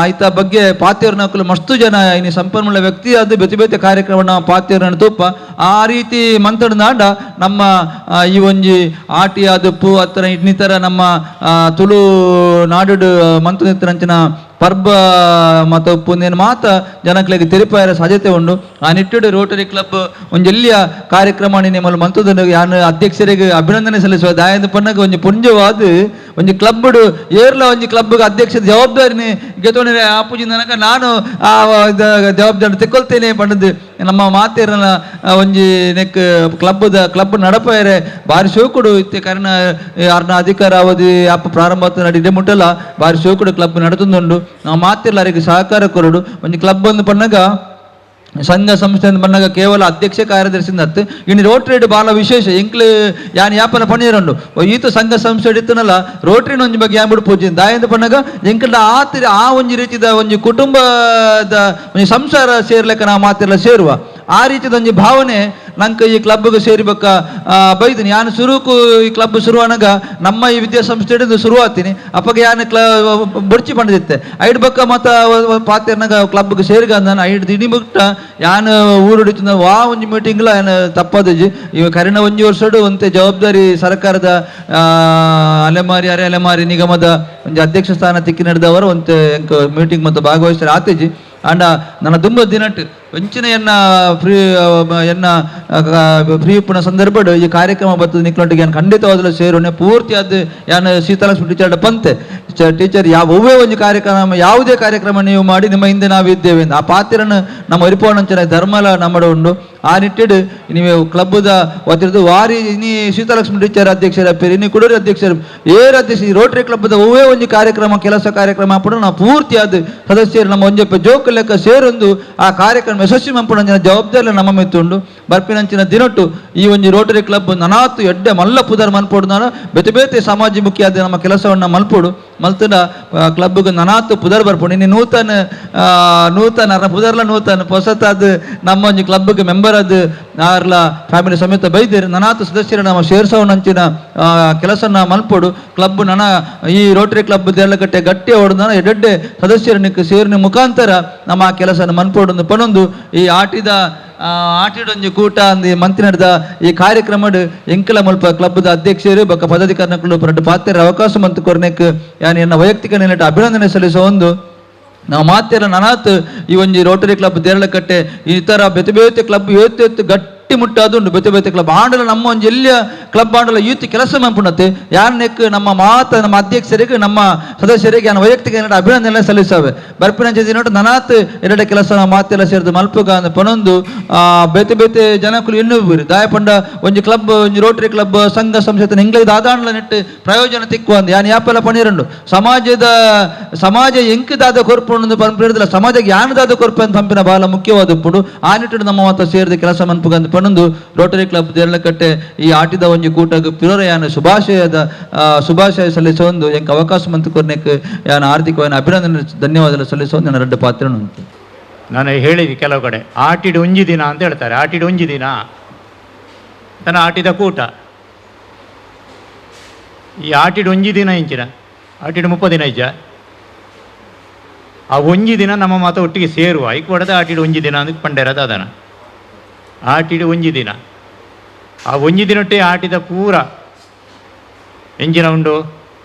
ಆಯ್ತ ಬಗ್ಗೆ ಪಾತಿಯರ್ನಕುಲು ಮಸ್ತು ಜನ ಇನಿ ಸಂಪನ್ಮೂಲ ವ್ಯಕ್ತಿ ಅದು ಬೇತೆ ಬೇತೆ ಕಾರ್ಯಕ್ರಮ ಪಾತಿಯರ್ನ ತೂಪ ಆ ರೀತಿ ಮಂತಂಡ ನಮ್ಮ ಈ ಒಂಜಿ ಆಟಿ ಆದಪ್ಪು ಅತ್ತರ ಇನ್ನಿತರ ನಮ್ಮ ತುಳು ನಾಡು ಮಂತಂಚಿನ ಪರ್ಬ ಮತ್ತು ಉಪ್ಪುಂದೇನು ಮಾತ ಜನಕ್ಲೆಗ್ ತೆರಿಪಾಯರ ಸಾಧ್ಯತೆ ಉಂಡು. ಆ ನಿಟ್ಟುಡು ರೋಟರಿ ಕ್ಲಬ್ ಒಂಜಿ ಎಲ್ಲಿಯ ಕಾರ್ಯಕ್ರಮ ನಿಮ್ಮಲ್ಲಿ ಮಂತದ ಯಾನು ಅಧ್ಯಕ್ಷರಿಗೆ ಅಭಿನಂದನೆ ಸಲ್ಲಿಸುವ ದಾಯಂದ ಪನ್ನಗ ಒಂಜಿ ಪುಂಜವಾದ ಒಂಜಿ ಕ್ಲಬ್ಡು ಏರ್ಲ ಒಂಜಿ ಕ್ಲಬ್ಗೆ ಅಧ್ಯಕ್ಷ ಜವಾಬ್ದಾರಿನಿ ಗೆತೋಣಿ ಆಪುಜಿ ನನಗ ನಾನು ಆ ಜವಾಬ್ದಾರಿ ತೆಕ್ಕೊಲ್ತೇನೆ ಪಂಡದು ನಮ್ಮ ಮಾತೇರನ ಒಂಜಿ ನೆಕ್ ಕ್ಲಬ್ದ ಕ್ಲಬ್ ನಡಪಾಯರೆ ಬಾರಿ ಶೋಕುಡು ಇತ್ತೆ ಕಾರಣ ಅರ್ನ ಅಧಿಕಾರ ಅವಧಿ ಅಪ್ಪ ಪ್ರಾರಂಭ ನಡಿದೆ ಮುಟ್ಟಲ್ಲ ಬಾರಿ ಶೋಕುಡು ಕ್ಲಬ್ ನಡತುಂದುಂಡು. ನಾವು ಮಾತಿರ್ಲ ಅರಿಗೆ ಸಹಕಾರ ಕೊರಡು. ಒಂಜಿ ಕ್ಲಬ್ ಒಂದು ಪನ್ನಗ ಸಂಘ ಸಂಸ್ಥೆ ಬಂದಾಗ ಕೇವಲ ಅಧ್ಯಕ್ಷ ಕಾರ್ಯದರ್ಶಿ ಅತ್ತು ಇನ್ನು ರೋಟರಿ ಬಾಲ ವಿಶೇಷ ಎಂಕ್ಲು ಯಾನ್ ಯಾಪನ ಪಣೀರಂಡು ಈತ ಸಂಘ ಸಂಸ್ಥೆ ಇತ್ತನಲ್ಲ ರೋಟರಿನ ಒಂಜಿ ಬಗ್ಗೆ ಯಾನ್ ಬಿಡು ಪೂಜೆ ದಾಯಂದ ಪಣ್ಣಗ ಎಂಕಲ್ದ ಆತಿರ ಆ ಒಂಜಿ ರೀತಿದ ಒಂಜಿ ಕುಟುಂಬದ ಒಂಜಿ ಸಂಸಾರ ಸೇರ್ಲೆಕ್ಕ ನಾ ಮಾತಿರ್ಲ ಸೇರುವ ಆ ರೀತಿದ ಒಂಜಿ ಭಾವನೆ ನಂಗೆ ಈ ಕ್ಲಬ್ಗೆ ಸೇರಿಬೇಕ ಬೈದಿನಿ. ಯಾನು ಶುರುಕು ಈ ಕ್ಲಬ್ ಶುರುವಾನಾಗ ನಮ್ಮ ಈ ವಿದ್ಯಾಸಂಸ್ಥೆ ಹಿಡಿದು ಶುರುವಾತೀನಿ ಅಪ್ಪಗೆ ಯಾನು ಕ್ಲ ಬುಡ್ಚಿ ಪಂಡದಿತ್ತೆ ಐಡ್ ಬಕ್ಕ ಮತ್ತ ಪಾತಿರ್ನಾಗ ಕ್ಲಬ್ಗೆ ಸೇರಿಗ ನಾನು ಐಡ್ ದಿನಿ ಮುಟ್ಟ ಯಾನು ಊರುಡಿತು ವಾ ಒಂಜಿ ಮೀಟಿಂಗ್ಲ ಯಾನು ತಪ್ಪದಿಜಿ. ಇವ ಕರಿನ ಒಂಜಿ ವರ್ಷಡು ಒಂತೆ ಜವಾಬ್ದಾರಿ ಸರ್ಕಾರದ ಅಲೆಮಾರಿ ಅರೆ ಅಲೆಮಾರಿ ನಿಗಮದ ಒಂಜಿ ಅಧ್ಯಕ್ಷ ಸ್ಥಾನ ತಿಕ್ಕಿ ನಡೆದವರು ಒಂತೆ ಮೀಟಿಂಗ್ ಮತ್ತು ಭಾಗವಹಿಸ್ತಾರೆ ಆತೇಜಿ. ಅಂಡ ನನ್ನ ದುಂಬ ದಿನಟ್ ಒಂಚಿನ ಎನ್ನ ಫ್ರೀ ಎನ್ನ ಫ್ರೀ ಉಪ್ಪುನ ಸಂದರ್ಭಡ್ ಈ ಕಾರ್ಯಕ್ರಮ ಬರ್ತದೆ ನಿಕ್ಲೊಟ್ಟಿಗೆ ಯಾನ್ ಖಂಡಿತವಾದಲು ಸೇರೋನೆ ಪೂರ್ತಿ ಅದು ಯಾನ್ ಶೀತಲಕ್ಷ್ಮಿ ಟೀಚರ್ ಪಂತೆ ಟೀಚರ್ ಯಾವೇ ಒಂದು ಕಾರ್ಯಕ್ರಮ ಯಾವುದೇ ಕಾರ್ಯಕ್ರಮ ನೀವು ಮಾಡಿ ನಿಮ್ಮ ಹಿಂದೆ ನಾವಿದ್ದೇವೆ ಆ ಪಾತ್ರನ ನಮ್ಮ ಅರಿಪೋಣಂಚನ ಧರ್ಮಲ ನಮ್ಮಡ ಉಂಡು. ಆ ನಿಟ್ಟಿಡು ನೀವು ಕ್ಲಬ್ದ ವತಿರ್ದು ವಾರಿ ಇನಿ ಶೀತಲಕ್ಷ್ಮಿ ಟೀಚರ್ ಅಧ್ಯಕ್ಷರ ಪೇರು ಇನಿ ಕುಡೂರಿ ಅಧ್ಯಕ್ಷರು ಏರ್ ಅಧ್ಯಕ್ಷ ಈ ರೋಟರಿ ಕ್ಲಬ್ದ ಒವ್ವೇ ಒಂದು ಕಾರ್ಯಕ್ರಮ ಕೆಲಸ ಕಾರ್ಯಕ್ರಮ ಅప్పుడు ನಾವು ಪೂರ್ತಿ ಅದು ಸದಸ್ಯರು ನಮ್ಮ ಒಂಜಪ್ಪ ಜೋಕು ಲೆಕ್ಕ ಸೇರೊಂದು ಆ ಕಾರ್ಯಕ್ರಮ ಯಶಸ್ವಿ ಮಂಪುಣಂಚಿನ ಜವಾಬ್ದಾರಿ ನಮ್ಮ ಮೆತ್ತುಂಡು. ಬರ್ಪಿನಂಚಿನ ದಿನಟ್ಟು ಈ ಒಂಜಿ ರೋಟರಿ ಕ್ಲಬ್ ನನಾತು ಎಡ್ಡೆ ಮಲ್ಲ ಪುದರ್ ಮನ್ಪೋಡು ನಾನು ಬೇತೆ ಬೇತೆ ಸಮಾಜ ಮುಖ್ಯ ಆದ ನಮ್ಮ ಕೆಲಸವನ್ನು ಮಲ್ಪೋಡು ಮಲ್ತನ ಕ್ಲಬ್ಗೆ ನನಾತು ಪುದರ್ ಬರ್ಪೋಡು. ಇನ್ನು ನೂತನ ನೂತನ ಅರ್ನ ಪುದರ್ಲ ನೂತನ ಹೊಸತಾದ ನಮ್ಮ ಒಂಜಿ ಕ್ಲಬ್ಗೆ ಮೆಂಬರ್ ಅದು ಆರ್ಲ ಫ್ಯಾಮಿಲಿ ಸಮೇತ ಬೈದೇರು ನನಾತು ಸದಸ್ಯರು ನಮ್ಮ ಸೇರ್ಸವನಂಚಿನ ಕೆಲಸನ ಮಲ್ಪೋಡು. ಕ್ಲಬ್ ನನ ಈ ರೋಟರಿ ಕ್ಲಬ್ ದೇರ್ಲಕಟ್ಟೆ ಗಟ್ಟಿ ಹೊಡೆದ ಎಡ್ಡೆ ಸದಸ್ಯರನ್ನ ಸೇರಿನ ಮುಖಾಂತರ ನಮ್ಮ ಆ ಕೆಲಸನ ಮನ್ಪೋಡು ಪನೊಂದು ಈ ಆಟಿದ ಆಟಿಡೊಂಜಿ ಕೂಟ ಅಂದು ಮಂತ್ರಿ ನಡೆದ ಈ ಕಾರ್ಯಕ್ರಮಡ್ ಎಂಕಲ ಮುಲ್ಪ ಕ್ಲಬ್ದ ಅಧ್ಯಕ್ಷರು ಬೊಕ್ಕ ಪದಾಧಿಕಾರಿನಕುಲು ಪರಡು ಪಾತ್ರ ಅವಕಾಶ ಮಂತು ಕೊರ್ನೆಕ್ ಯಾನ್ ಎನ್ನ ವೈಯಕ್ತಿಕ ನೆಲೆಟ್ ಅಭಿನಂದನೆ ಸಲ್ಲಿಸುವ ಒಂದು ನಾವು ಮಾತಿರ ನನಾತ್ ಈ ಒಂಜಿ ರೋಟರಿ ಕ್ಲಬ್ ದೇರಳಕಟ್ಟೆ ಈ ತರ ಬೇತೆ ಬೇತೆ ಕ್ಲಬ್ ಏತ್ ಏತ್ ಗಟ್ಟಿ ಮುಟ್ಟಾದುಂಡು ಬೇತೆ ಬೇತೆ ಕ್ಲಬ್ ಆಂಡಲ ನಮ್ಮ ಒಂಜಿ ಎಲ್ಲಿಯ ಕ್ಲಬ್ ಆಂಡಲ ಯೂತ್ ಕೆಲಸ ಮಂಪುಣತೆ ಯಾನ್ ನೆಕ್ ನಮ್ಮ ಮಾತ ನಮ್ಮ ಅಧ್ಯಕ್ಷರಿಗೆ ನಮ್ಮ ಸದಸ್ಯರಿಗೆ ಯಾನ್ ವೈಯಕ್ತಿಕ ಏನಾರ ಅಭಿನಂದನೆ ಸಲ್ಲಿಸಾವೆ. ಬರ್ಪಿನ ದಿನೋಟು ನನಾತ್ ಎರಡೆ ಕೆಲಸ ನಾವು ಮಾತೆಲ್ಲ ಸೇರಿದು ಮಲ್ಪುಗ ಅಂದ್ ಪನೊಂದು ಬೇತೆ ಬೇತೆ ಜನಕುಲು ಇನ್ನೂ ಬೀರು ದಾಯಪಂಡ ಒಂಜಿ ಕ್ಲಬ್ ಒಂಜಿ ರೋಟರಿ ಕ್ಲಬ್ ಸಂಘ ಸಂಸ್ಥೆ ಇಂಗ್ಲಿಷ್ ದಾದಾಂಡ್ಲ ನೆಟ್ಟು ಪ್ರಯೋಜನ ತಿಕ್ಕು ಅಂದ್ ಯಾನ್ ಯಾಪೆಲ್ಲ ಪಣಿರಂಡು ಸಮಾಜದ ಸಮಾಜ ಎಂಕ್ ದಾದ ಕೊರ್ಪುಂಡು ಪಂಪಿರದಿಲ್ಲ ಸಮಾಜಕ್ಕೆ ಯಾನ್ ದಾದ ಕೊರ್ಪು ಅಂತ ಪಂಪಿನ ಬಹಳ ಮುಖ್ಯವಾದ ಉಪ್ಪುಂಡು. ಆ ನಿಟ್ಟಿಡು ನಮ್ಮ ಮಾತ ಸೇರಿದ ಕೆಲಸ ಮನ್ಪುಗ ಅಂದ್ ಪನೊಂದು ರೋಟರಿ ಕ್ಲಬ್ ದೇರಳಕಟ್ಟೆ ಈ ಆಟಿದ ಒಂಜಿ ಕೂಟಗ್ ಪಿರೊರ ಯಾನ್ ಶುಭಾಶಯ ಸಲ್ಲಿಸೊಂದು ಎಂಕ್ ಅವಕಾಶ ಮಂತು ಕೊರ್ನೆಕ್ ಯಾನ್ ಆರ್ಥಿಕವಾದ ಅಭಿನಂದನೆ ಧನ್ಯವಾದಗಳು ಸಲ್ಲಿಸೊಂದು ನನ್ನ ಎರಡು ಪಾತ್ರ ಉಂಟು. ನಾನು ಹೇಳಿದೆ ಕೆಲವು ಕಡೆ ಆಟಿಡು ಒಂಜಿ ದಿನ ಅಂತ ಹೇಳ್ತಾರೆ. ಆಟಿಡು ಒಂಜಿ ದಿನ ತನ್ನ ಆಟಿದ ಕೂಟ. ಈ ಆಟಿಡ್ ಒಂಜಿ ದಿನ ಇಂಚಿನ ಆಟಿಡ್ 30 ದಿನ ಇಜ್ಜ ಆ ಒಂಜಿ ದಿನ ನಮ್ಮ ಮಾತ ಒಟ್ಟಿಗೆ ಸೇರುವ ಐಕ್ ಹೊಡೆದ ಆಟಿಡ್ ಒಂಜಿ ದಿನ ಅಂದ್ ಪಂಡೇರ ದಾದನ ಆಟಿಡ್ ಒಂಜಿ ದಿನ ಆ ಒಂಜಿ ದಿನಟ್ಟೆ ಆಟಿದ ಪೂರ ಎಂಜಿನ ಉಂಡು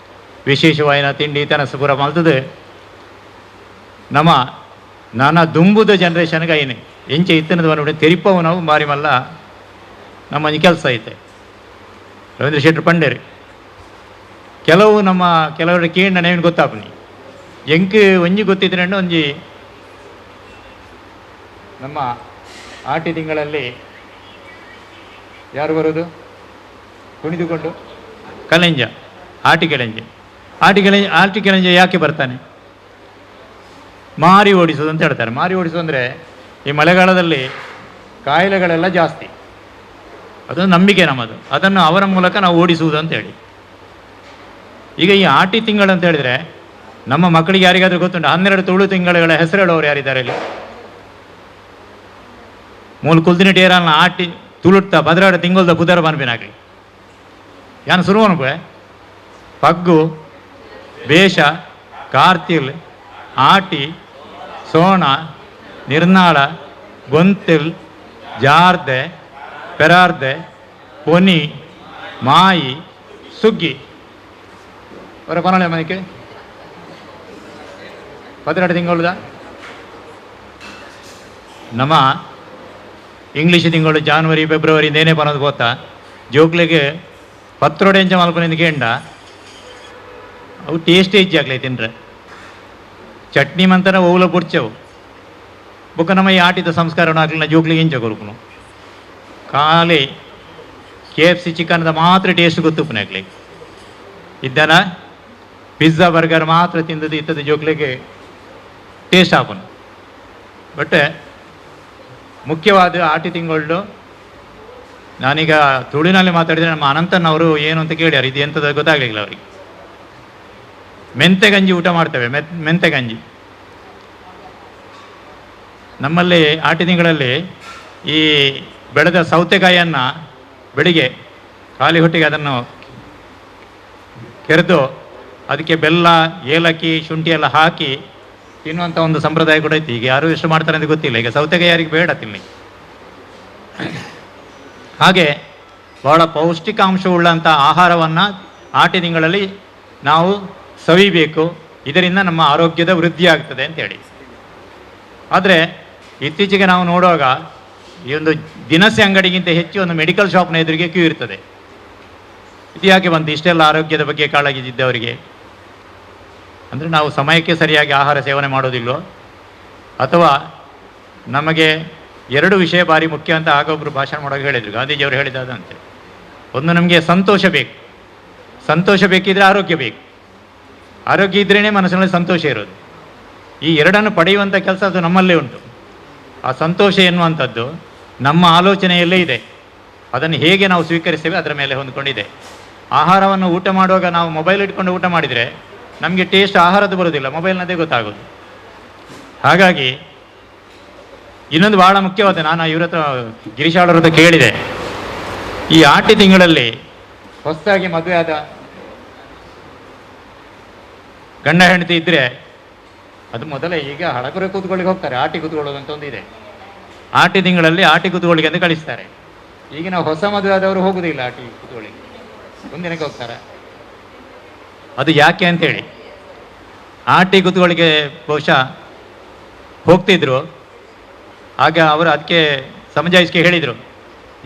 ವಿಶೇಷವಾಯಿನ ತಿಂಡಿ ತನಸು ಪೂರ ಮಲ್ತದೆ ನಮ್ಮ ನಾನಾ ದುಂಬುದ ಜನ್ರೇಷನ್ಗೆ ಐನೆ ಎಂಚೆ ಇತ್ತನದ ಬಂದ್ಬಿಟ್ಟು ತೆರಿಪವು ನಾವು ಮಾರಿ ಮಲ್ಲ ನಮ್ಮ ಕೆಲಸ ಐತೆ. ರವೀಂದ್ರ ಶೆಟ್ಟರು ಪಂಡೇರಿ ಕೆಲವು ನಮ್ಮ ಕೆಲವರ ಕೇಂದ್ರ ನೇನು ಗೊತ್ತಾಪನಿ ಎಂಕ್ ಒಂಜಿ ಗೊತ್ತಿದ್ರೆ ಒಂಜಿ ನಮ್ಮ ಆಟಿ ತಿಂಗಳಲ್ಲಿ ಯಾರು ಬರೋದು ಕುಣಿದುಕೊಂಡು ಕಲೆಂಜ ಆಟಿ ಕೆಳೆಂಜ ಆಟಿ ಕೆಳೆಂಜ ಆಟಿ ಕೆಳೆಂಜ ಯಾಕೆ ಬರ್ತಾನೆ? ಮಾರಿ ಓಡಿಸೋದು ಅಂತ ಹೇಳ್ತಾರೆ. ಮಾರಿ ಓಡಿಸೋದು ಅಂದರೆ ಈ ಮಳೆಗಾಲದಲ್ಲಿ ಕಾಯಿಲೆಗಳೆಲ್ಲ ಜಾಸ್ತಿ, ಅದೊಂದು ನಂಬಿಕೆ ನಮ್ಮದು, ಅದನ್ನು ಅವರ ಮೂಲಕ ನಾವು ಓಡಿಸುವುದು ಅಂತ ಹೇಳಿ. ಈಗ ಈ ಆಟಿ ತಿಂಗಳು ಅಂತ ಹೇಳಿದರೆ ನಮ್ಮ ಮಕ್ಕಳಿಗೆ ಯಾರಿಗಾದರೂ ಗೊತ್ತುಂಟು 12 ತುಳು ತಿಂಗಳುಗಳ ಹೆಸರು ಹೇಳೋರು ಯಾರಿದ್ದಾರೆ ಇಲ್ಲಿ? ಮೂಲ ಕುಲ್ದಿನ ಟೇರನ್ನ ಆಟಿ ತುಳುಟ್ಟ 12 ತಿಂಗಳದ ಪುದರ ಪನ್ಪಿನಾಗಲಿ ಯಾನು ಸುರು ಅನ್ಪೆ ಪಗ್ಗು ಬೇಷ ಕಾರ್ತಿಲ್ ಆಟಿ ಸೋಣ ನಿರ್ನಾಳ ಗೊಂತಿಲ್ ಜಾರ್ದೆ ಪೆರಾರ್ದೆ ಪೊನಿ ಮಾಯಿ ಸುಗ್ಗಿ ಅವರ ಪನಳೆ ಮನೆಗೆ 12 ತಿಂಗಳುದ ನಮ್ಮ ಇಂಗ್ಲೀಷ್ ತಿಂಗಳು ಜಾನ್ವರಿ ಫೆಬ್ರವರಿ ನೇನೆ ಪನೋದು ಪೋತ ಜೋಕ್ಲೆಗೆ ಪತ್ರೊಡೆ ಎಂಚ ಮಲ್ಪನಿಂದ ಕೇಂಡ ಅವು ಟೇಸ್ಟ್ ಹೆಚ್ಚಾಗ್ಲಿ ತಿಂದ್ರೆ ಚಟ್ನಿ ಮಂತನ ಓಲ ಬುಡ್ಚವು ಬೊಕ್ಕ ನಮ್ಮ ಈ ಆಟಿದ ಸಂಸ್ಕಾರ ಆಗ್ಲಿಲ್ಲ ಜೋಕ್ಲಿಗೆ ಎಂಚ ಕೊರುಕುನು ಖಾಲಿ KFC ಚಿಕನ್ದ ಮಾತ್ರ ಟೇಸ್ಟ್ ಗೊತ್ತುಪ್ಪನೆ ಆಗ್ಲಿ ಇದ್ದಾನ ಪಿಜ್ಜಾ ಬರ್ಗರ್ ಮಾತ್ರ ತಿಂದದ್ದು ಇತ್ತದ ಜೋಕ್ಲಿಗೆ ಟೇಸ್ಟ್ ಆಪನು. ಬಟ್ ಮುಖ್ಯವಾದ ಆಟಿ ತಿಂಗಳು ನಾನೀಗ ತುಳುವಿನಲ್ಲಿ ಮಾತಾಡಿದರೆ ನಮ್ಮ ಅನಂತನವರು ಏನು ಅಂತ ಕೇಳ್ಯಾರ, ಇದು ಎಂಥದ್ದು ಗೊತ್ತಾಗಲಿಲ್ಲ ಅವರಿಗೆ. ಮೆಂತೆ ಗಂಜಿ ಊಟ ಮಾಡ್ತೇವೆ, ಮೆಂತೆ ಗಂಜಿ ನಮ್ಮಲ್ಲಿ ಆಟಿ ತಿಂಗಳಲ್ಲಿ ಈ ಬೆಳೆದ ಸೌತೆಕಾಯಿಯನ್ನು ಬೆಳಿಗ್ಗೆ ಖಾಲಿ ಹೊಟ್ಟೆಗೆ ಅದನ್ನು ಕೆರೆದು ಅದಕ್ಕೆ ಬೆಲ್ಲ ಏಲಕ್ಕಿ ಶುಂಠಿ ಎಲ್ಲ ಹಾಕಿ ತಿನ್ನುವಂಥ ಒಂದು ಸಂಪ್ರದಾಯ ಕೂಡ ಇತ್ತು. ಈಗ ಯಾರು ಎಷ್ಟು ಮಾಡ್ತಾರೆ ಅಂತ ಗೊತ್ತಿಲ್ಲ, ಈಗ ಸೌತೆಕಾಯಿ ಯಾರಿಗೆ ಬೇಡ ತಿನ್ನಲಿಕ್ಕೆ. ಹಾಗೆ ಬಹಳ ಪೌಷ್ಟಿಕಾಂಶವುಳ್ಳಂಥ ಆಹಾರವನ್ನು ಆಟಿ ತಿಂಗಳಲ್ಲಿ ನಾವು ಸವಿಬೇಕು, ಇದರಿಂದ ನಮ್ಮ ಆರೋಗ್ಯದ ವೃದ್ಧಿ ಆಗ್ತದೆ ಅಂತೇಳಿ. ಆದರೆ ಇತ್ತೀಚೆಗೆ ನಾವು ನೋಡುವಾಗ ಈ ಒಂದು ದಿನಸಿ ಅಂಗಡಿಗಿಂತ ಹೆಚ್ಚು ಒಂದು ಮೆಡಿಕಲ್ ಶಾಪ್ನ ಎದುರಿಗೆ ಕ್ಯೂ ಇರ್ತದೆ. ಇದು ಯಾಕೆ ಬಂತು ಇಷ್ಟೆಲ್ಲ ಆರೋಗ್ಯದ ಬಗ್ಗೆ ಕಾಳಜಿ ಇದ್ದವರಿಗೆ? ಅಂದರೆ ನಾವು ಸಮಯಕ್ಕೆ ಸರಿಯಾಗಿ ಆಹಾರ ಸೇವನೆ ಮಾಡೋದಿಲ್ಲೋ, ಅಥವಾ ನಮಗೆ ಎರಡು ವಿಷಯ ಭಾರಿ ಮುಖ್ಯ ಅಂತ ಆಗ ಒಬ್ಬರು ಭಾಷಣ ಮಾಡುವಾಗ ಹೇಳಿದರು, ಗಾಂಧೀಜಿಯವರು ಹೇಳಿದಾದಂತೆ. ಒಂದು ನಮಗೆ ಸಂತೋಷ ಬೇಕು, ಸಂತೋಷ ಬೇಕಿದ್ರೆ ಆರೋಗ್ಯ ಬೇಕು, ಆರೋಗ್ಯ ಇದ್ರೇ ಮನಸ್ಸಿನಲ್ಲಿ ಸಂತೋಷ ಇರೋದು. ಈ ಎರಡನ್ನು ಪಡೆಯುವಂಥ ಕೆಲಸ ಅದು ನಮ್ಮಲ್ಲೇ ಉಂಟು. ಆ ಸಂತೋಷ ಎನ್ನುವಂಥದ್ದು ನಮ್ಮ ಆಲೋಚನೆಯಲ್ಲೇ ಇದೆ, ಅದನ್ನು ಹೇಗೆ ನಾವು ಸ್ವೀಕರಿಸ್ತೇವೆ ಅದರ ಮೇಲೆ ಹೊಂದ್ಕೊಂಡಿದೆ. ಆಹಾರವನ್ನು ಊಟ ಮಾಡುವಾಗ ನಾವು ಮೊಬೈಲ್ ಇಟ್ಕೊಂಡು ಊಟ ಮಾಡಿದರೆ ನಮಗೆ ಟೇಸ್ಟ್ ಆಹಾರದ್ದು ಬರೋದಿಲ್ಲ, ಮೊಬೈಲ್ನದೇ ಗೊತ್ತಾಗೋದು. ಹಾಗಾಗಿ ಇನ್ನೊಂದು ಭಾಳ ಮುಖ್ಯವಾದ, ನಾನು ಇವ್ರ ಹತ್ರ ಗಿರೀಶಾಳವ್ರ ಹತ್ರ ಕೇಳಿದೆ, ಈ ಆಟಿ ತಿಂಗಳಲ್ಲಿ ಹೊಸದಾಗಿ ಮದುವೆ ಆದ ಗಂಡ ಹೆಂಡತಿ ಇದ್ದರೆ ಅದು ಮೊದಲೇ ಈಗ ಹಳಗುರೆ ಕೂತ್ಕೊಳ್ಳಿಗೆ ಹೋಗ್ತಾರೆ, ಆಟಿ ಕೂತ್ಕೊಳ್ಳೋದು ಅಂತ ಒಂದು ಇದೆ. ಆಟಿ ತಿಂಗಳಲ್ಲಿ ಆಟಿ ಕೂತ್ಕೊಳ್ಳಿಗೆ ಅಂತ ಕಳಿಸ್ತಾರೆ. ಈಗ ನಾವು ಹೊಸ ಮದುವೆ ಆದವರು ಹೋಗುದಿಲ್ಲ ಆಟಿ ಕೂತ್ಕೊಳ್ಳಿಗೆ, ಒಂದಿನಕ್ಕೆ ಹೋಗ್ತಾರೆ. ಅದು ಯಾಕೆ ಅಂತೇಳಿ ಆಟಿ ಕೂತ್ಕೊಳ್ಳಿಗೆ ಬಹುಶಃ ಹೋಗ್ತಿದ್ರು. ಆಗ ಅವರು ಅದಕ್ಕೆ ಸಮಜಾಯಿಸಿಕೆ ಹೇಳಿದರು,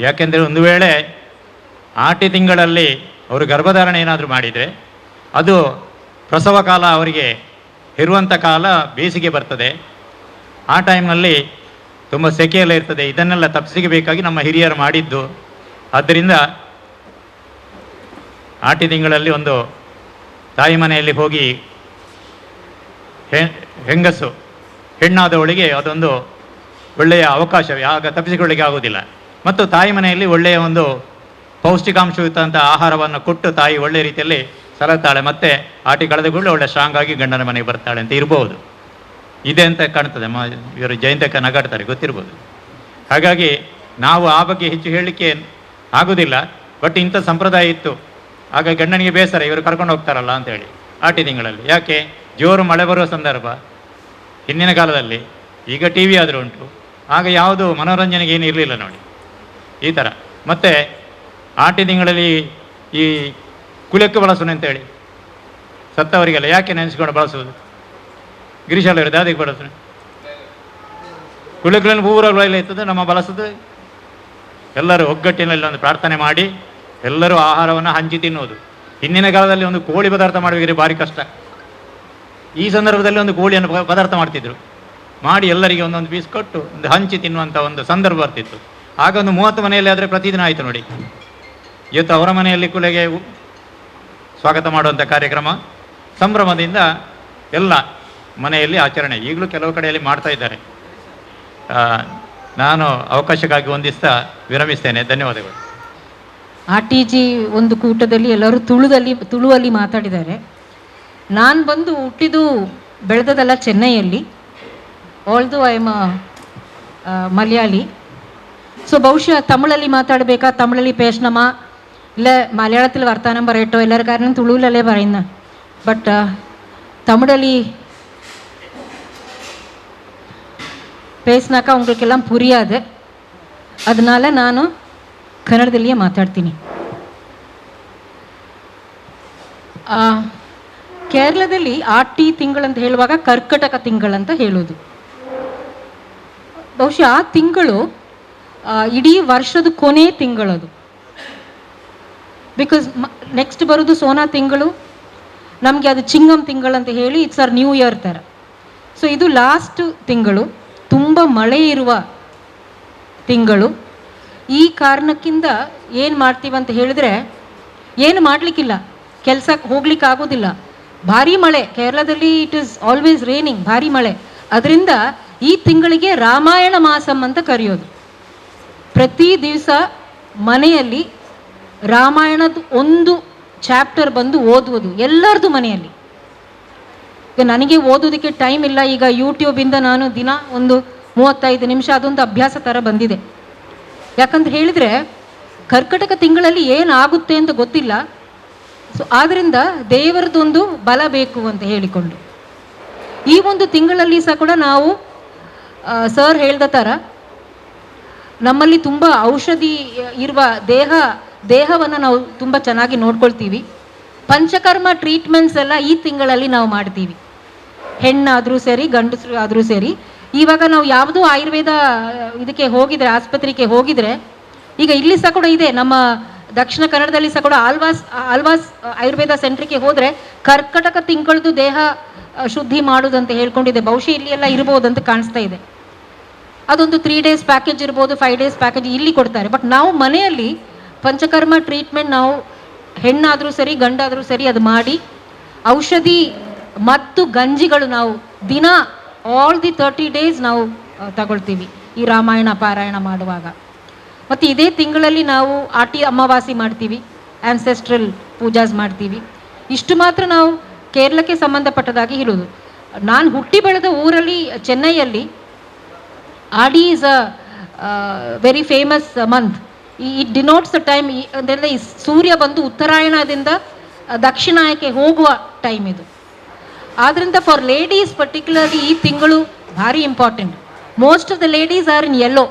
ಯಾಕೆಂದರೆ ಒಂದು ವೇಳೆ ಆಟಿ ತಿಂಗಳಲ್ಲಿ ಅವರು ಗರ್ಭಧಾರಣೆ ಏನಾದರೂ ಮಾಡಿದರೆ ಅದು ಪ್ರಸವ ಕಾಲ, ಅವರಿಗೆ ಹೆರುವಂಥ ಕಾಲ ಬೇಸಿಗೆ ಬರ್ತದೆ, ಆ ಟೈಮ್ನಲ್ಲಿ ತುಂಬ ಸೆಕೆಯೆಲ್ಲ ಇರ್ತದೆ, ಇದನ್ನೆಲ್ಲ ತಪ್ಪಿಸಿಗೆ ಬೇಕಾಗಿ ನಮ್ಮ ಹಿರಿಯರು ಮಾಡಿದ್ದು. ಆದ್ದರಿಂದ ಆಟಿ ತಿಂಗಳಲ್ಲಿ ಒಂದು ತಾಯಿ ಮನೆಯಲ್ಲಿ ಹೋಗಿ ಹೆಂಗಸು ಹೆಣ್ಣಾದವಳಿಗೆ ಅದೊಂದು ಒಳ್ಳೆಯ ಅವಕಾಶ, ಆಗ ತಪ್ಪಿಸಿಕೊಳ್ಳಿಕ್ಕೆ ಆಗೋದಿಲ್ಲ. ಮತ್ತು ತಾಯಿ ಮನೆಯಲ್ಲಿ ಒಳ್ಳೆಯ ಒಂದು ಪೌಷ್ಟಿಕಾಂಶಯುಕ್ತಂಥ ಆಹಾರವನ್ನು ಕೊಟ್ಟು ತಾಯಿ ಒಳ್ಳೆಯ ರೀತಿಯಲ್ಲಿ ಸಲತಾಳೆ, ಮತ್ತು ಆಟಿ ಕಳೆದ ಕೂಡಲೇ ಒಳ್ಳೆ ಸ್ಟ್ರಾಂಗ್ ಆಗಿ ಗಂಡನ ಮನೆಗೆ ಬರ್ತಾಳೆ ಅಂತ ಇರ್ಬೋದು, ಇದೆ ಅಂತ ಕಾಣ್ತದೆ. ಇವರು ಜಯಂತಕ್ಕ ನಗಾಡ್ತಾರೆ, ಗೊತ್ತಿರ್ಬೋದು. ಹಾಗಾಗಿ ನಾವು ಆ ಬಗ್ಗೆ ಹೆಚ್ಚು ಹೇಳಲಿಕ್ಕೆ ಆಗೋದಿಲ್ಲ, ಬಟ್ ಇಂಥ ಸಂಪ್ರದಾಯ ಇತ್ತು. ಆಗ ಗಂಡನಿಗೆ ಬೇಸರ, ಇವರು ಕರ್ಕೊಂಡು ಹೋಗ್ತಾರಲ್ಲ ಅಂತೇಳಿ ಆಟಿ ತಿಂಗಳಲ್ಲಿ. ಯಾಕೆ? ಜೋರು ಮಳೆ ಬರುವ ಸಂದರ್ಭ ಹಿಂದಿನ ಕಾಲದಲ್ಲಿ. ಈಗ ಟಿ ವಿ ಆದರೂ ಉಂಟು, ಆಗ ಯಾವುದು ಮನೋರಂಜನೆಗೆ ಏನು ಇರಲಿಲ್ಲ ನೋಡಿ, ಈ ಥರ. ಮತ್ತು ಆಟಿ ತಿಂಗಳಲ್ಲಿ ಈ ಕುಲಕ್ಕೆ ಬಳಸೋಣ ಅಂತೇಳಿ ಸತ್ತವರಿಗೆಲ್ಲ ಯಾಕೆ ನೆನೆಸ್ಕೊಂಡು ಬಳಸುವುದು? ಗಿರೀಶಾಲವರು ದಾದಿಗೆ ಬಳಸೋಣ ಕುಲಗಳನ್ನು ಪೂರ ಇರ್ತದೆ ನಮ್ಮ ಬಳಸೋದು. ಎಲ್ಲರೂ ಒಗ್ಗಟ್ಟಿನಲ್ಲಿ ಒಂದು ಪ್ರಾರ್ಥನೆ ಮಾಡಿ ಎಲ್ಲರೂ ಆಹಾರವನ್ನು ಹಂಚಿ ತಿನ್ನುವುದು. ಹಿಂದಿನ ಕಾಲದಲ್ಲಿ ಒಂದು ಕೋಳಿ ಪದಾರ್ಥ ಮಾಡಬೇಕಿದ್ರೆ ಭಾರಿ ಕಷ್ಟ. ಈ ಸಂದರ್ಭದಲ್ಲಿ ಒಂದು ಕೋಳಿಯನ್ನು ಪದಾರ್ಥ ಮಾಡ್ತಿದ್ರು, ಮಾಡಿ ಎಲ್ಲರಿಗೆ ಒಂದೊಂದು ಪೀಸ್ ಕೊಟ್ಟು ಒಂದು ಹಂಚಿ ತಿನ್ನುವಂಥ ಒಂದು ಸಂದರ್ಭ ಬರ್ತಿತ್ತು. ಆಗ ಒಂದು 30 ಮನೆಯಲ್ಲಿ ಆದರೆ ಪ್ರತಿದಿನ ಆಯಿತು ನೋಡಿ. ಇವತ್ತು ಅವರ ಮನೆಯಲ್ಲಿ ಕುಲೆಗೆ ಸ್ವಾಗತ ಮಾಡುವಂಥ ಕಾರ್ಯಕ್ರಮ ಸಂಭ್ರಮದಿಂದ ಎಲ್ಲ ಮನೆಯಲ್ಲಿ ಆಚರಣೆ ಈಗಲೂ ಕೆಲವು ಕಡೆಯಲ್ಲಿ ಮಾಡ್ತಾ ಇದ್ದಾರೆ. ನಾನು ಅವಕಾಶಕ್ಕಾಗಿ ವಂದಿಸ್ತಾ ವಿರಮಿಸ್ತೇನೆ. ಧನ್ಯವಾದಗಳು. R T G ಒಂದು ಕೂಟದಲ್ಲಿ ಎಲ್ಲರೂ ತುಳುವಲ್ಲಿ ಮಾತಾಡಿದ್ದಾರೆ. ನಾನು ಬಂದು ಹುಟ್ಟಿದ್ದು ಬೆಳೆದದೆಲ್ಲ ಚೆನ್ನೈಯಲ್ಲಿ. Although I am Malayali, so ಬಹುಶಃ ತಮಿಳಲ್ಲಿ ಮಾತಾಡಬೇಕಾ, ತಮಿಳಲ್ಲಿ പേശണമാ, ಇಲ್ಲ മലയാളത്തിൽ വർത്താനം പറയട്ടോ, എല്ലാവരും കാരണം തുളുവിലല്ലേ പറയുന്നത്. ಬಟ್ தமிழலி பேசினாக்கா உங்களுக்கெல்லாம் புரியாது, அதனால ನಾನು ಕನ್ನಡದಲ್ಲಿಯೇ ಮಾತಾಡ್ತೀನಿ. ಕೇರಳದಲ್ಲಿ ಆಟಿ ತಿಂಗಳಂತ ಹೇಳುವಾಗ ಕರ್ಕಟಕ ತಿಂಗಳಂತ ಹೇಳೋದು. ಬಹುಶಃ ಆ ತಿಂಗಳು ಇಡೀ ವರ್ಷದ ಕೊನೆ ತಿಂಗಳದು. Because next ಬರೋದು ಸೋನಾ ತಿಂಗಳು, ನಮಗೆ ಅದು ಚಿಂಗಮ್ ತಿಂಗಳಂತ ಹೇಳಿ it's R new year ಥರ. ಸೊ ಇದು ಲಾಸ್ಟ್ ತಿಂಗಳು, ತುಂಬ ಮಳೆ ಇರುವ ತಿಂಗಳು. ಈ ಕಾರಣಕ್ಕಿಂತ ಏನು ಮಾಡ್ತೀವಂತ ಹೇಳಿದ್ರೆ, ಏನು ಮಾಡಲಿಕ್ಕಿಲ್ಲ, ಕೆಲಸಕ್ಕೆ ಹೋಗ್ಲಿಕ್ಕೆ ಆಗೋದಿಲ್ಲ, ಭಾರಿ ಮಳೆ ಕೇರಳದಲ್ಲಿ, it is always raining, ಭಾರಿ ಮಳೆ. ಅದರಿಂದ ಈ ತಿಂಗಳಿಗೆ ರಾಮಾಯಣ ಮಾಸಂ ಅಂತ ಕರೆಯೋದು. ಪ್ರತಿ ದಿವಸ ಮನೆಯಲ್ಲಿ ರಾಮಾಯಣದ ಒಂದು ಚಾಪ್ಟರ್ ಬಂದು ಓದುವುದು ಎಲ್ಲರದು ಮನೆಯಲ್ಲಿ. ಈಗ ನನಗೆ ಓದೋದಕ್ಕೆ ಟೈಮ್ ಇಲ್ಲ, ಈಗ ಯೂಟ್ಯೂಬಿಂದ ನಾನು ದಿನ ಒಂದು 35 ನಿಮಿಷ ಅದೊಂದು ಅಭ್ಯಾಸ ಥರ ಬಂದಿದೆ. ಯಾಕಂತ ಹೇಳಿದರೆ ಕರ್ಕಟಕ ತಿಂಗಳಲ್ಲಿ ಏನಾಗುತ್ತೆ ಅಂತ ಗೊತ್ತಿಲ್ಲ. ಸೊ ಆದ್ದರಿಂದ ದೇವರದೊಂದು ಬಲ ಬೇಕು ಅಂತ ಹೇಳಿಕೊಂಡು ಈ ಒಂದು ತಿಂಗಳಲ್ಲಿ ಸಹ ಕೂಡ ನಾವು ಸರ್ ಹೇಳ್ದ ಥರ ನಮ್ಮಲ್ಲಿ ತುಂಬ ಔಷಧಿ ಇರುವ ದೇಹವನ್ನು ನಾವು ತುಂಬ ಚೆನ್ನಾಗಿ ನೋಡ್ಕೊಳ್ತೀವಿ. ಪಂಚಕರ್ಮ ಟ್ರೀಟ್ಮೆಂಟ್ಸ್ ಎಲ್ಲ ಈ ತಿಂಗಳಲ್ಲಿ ನಾವು ಮಾಡ್ತೀವಿ, ಹೆಣ್ಣಾದರೂ ಸರಿ ಗಂಡಸರು ಆದರೂ ಸರಿ. ಇವಾಗ ನಾವು ಯಾವುದೋ ಆಯುರ್ವೇದ ಇದಕ್ಕೆ ಹೋಗಿದರೆ, ಆಸ್ಪತ್ರೆಗೆ ಹೋಗಿದರೆ, ಈಗ ಇಲ್ಲಿ ಸಹ ಕೂಡ ಇದೆ, ನಮ್ಮ ದಕ್ಷಿಣ ಕನ್ನಡದಲ್ಲಿ ಸಹ ಕೂಡ ಆಲ್ವಾಸ್ ಆಯುರ್ವೇದ ಸೆಂಟ್ರಿಗೆ ಹೋದರೆ ಕರ್ಕಟಕ ತಿಂಗಳದ್ದು ದೇಹ ಶುದ್ಧಿ ಮಾಡೋದಂತ ಹೇಳ್ಕೊಂಡಿದೆ. ಬಹುಶಃ ಇಲ್ಲಿ ಎಲ್ಲ ಇರ್ಬೋದಂತ ಕಾಣಿಸ್ತಾ ಇದೆ. ಅದೊಂದು 3 ಡೇಸ್ ಪ್ಯಾಕೇಜ್ ಇರ್ಬೋದು, 5 ಡೇಸ್ ಪ್ಯಾಕೇಜ್ ಇಲ್ಲಿ ಕೊಡ್ತಾರೆ. ಬಟ್ ನಾವು ಮನೆಯಲ್ಲಿ ಪಂಚಕರ್ಮ ಟ್ರೀಟ್ಮೆಂಟ್ ನಾವು ಹೆಣ್ಣಾದರೂ ಸರಿ ಗಂಡಾದರೂ ಸರಿ ಅದು ಮಾಡಿ ಔಷಧಿ ಮತ್ತು ಗಂಜಿಗಳು ನಾವು ದಿನ all the 30 days ನಾವು ತಗೊಳ್ತೀವಿ ಈ ರಾಮಾಯಣ ಪಾರಾಯಣ ಮಾಡುವಾಗ. ಮತ್ತು ಇದೇ ತಿಂಗಳಲ್ಲಿ ನಾವು ಆಟಿ ಅಮಾವಾಸ್ಯೆ ಮಾಡ್ತೀವಿ, ಆ್ಯನ್ಸೆಸ್ಟ್ರಲ್ ಪೂಜಾಸ್ ಮಾಡ್ತೀವಿ. ಇಷ್ಟು ಮಾತ್ರ ನಾವು ಕೇರಳಕ್ಕೆ ಸಂಬಂಧಪಟ್ಟದಾಗಿ ಹೇಳೋದು. ನಾನು ಹುಟ್ಟಿ ಬೆಳೆದ ಊರಲ್ಲಿ ಚೆನ್ನೈಯಲ್ಲಿ Aadi is a very famous month. It denotes the time, ಅಂದರೆ ಈ ಸೂರ್ಯ ಬಂದು ಉತ್ತರಾಯಣದಿಂದ ದಕ್ಷಿಣಾಯಕ್ಕೆ ಹೋಗುವ ಟೈಮ್ ಇದು. ಆದ್ದರಿಂದ for ladies particularly ಈ ತಿಂಗಳು ಭಾರಿ important. Most of the ladies are in yellow.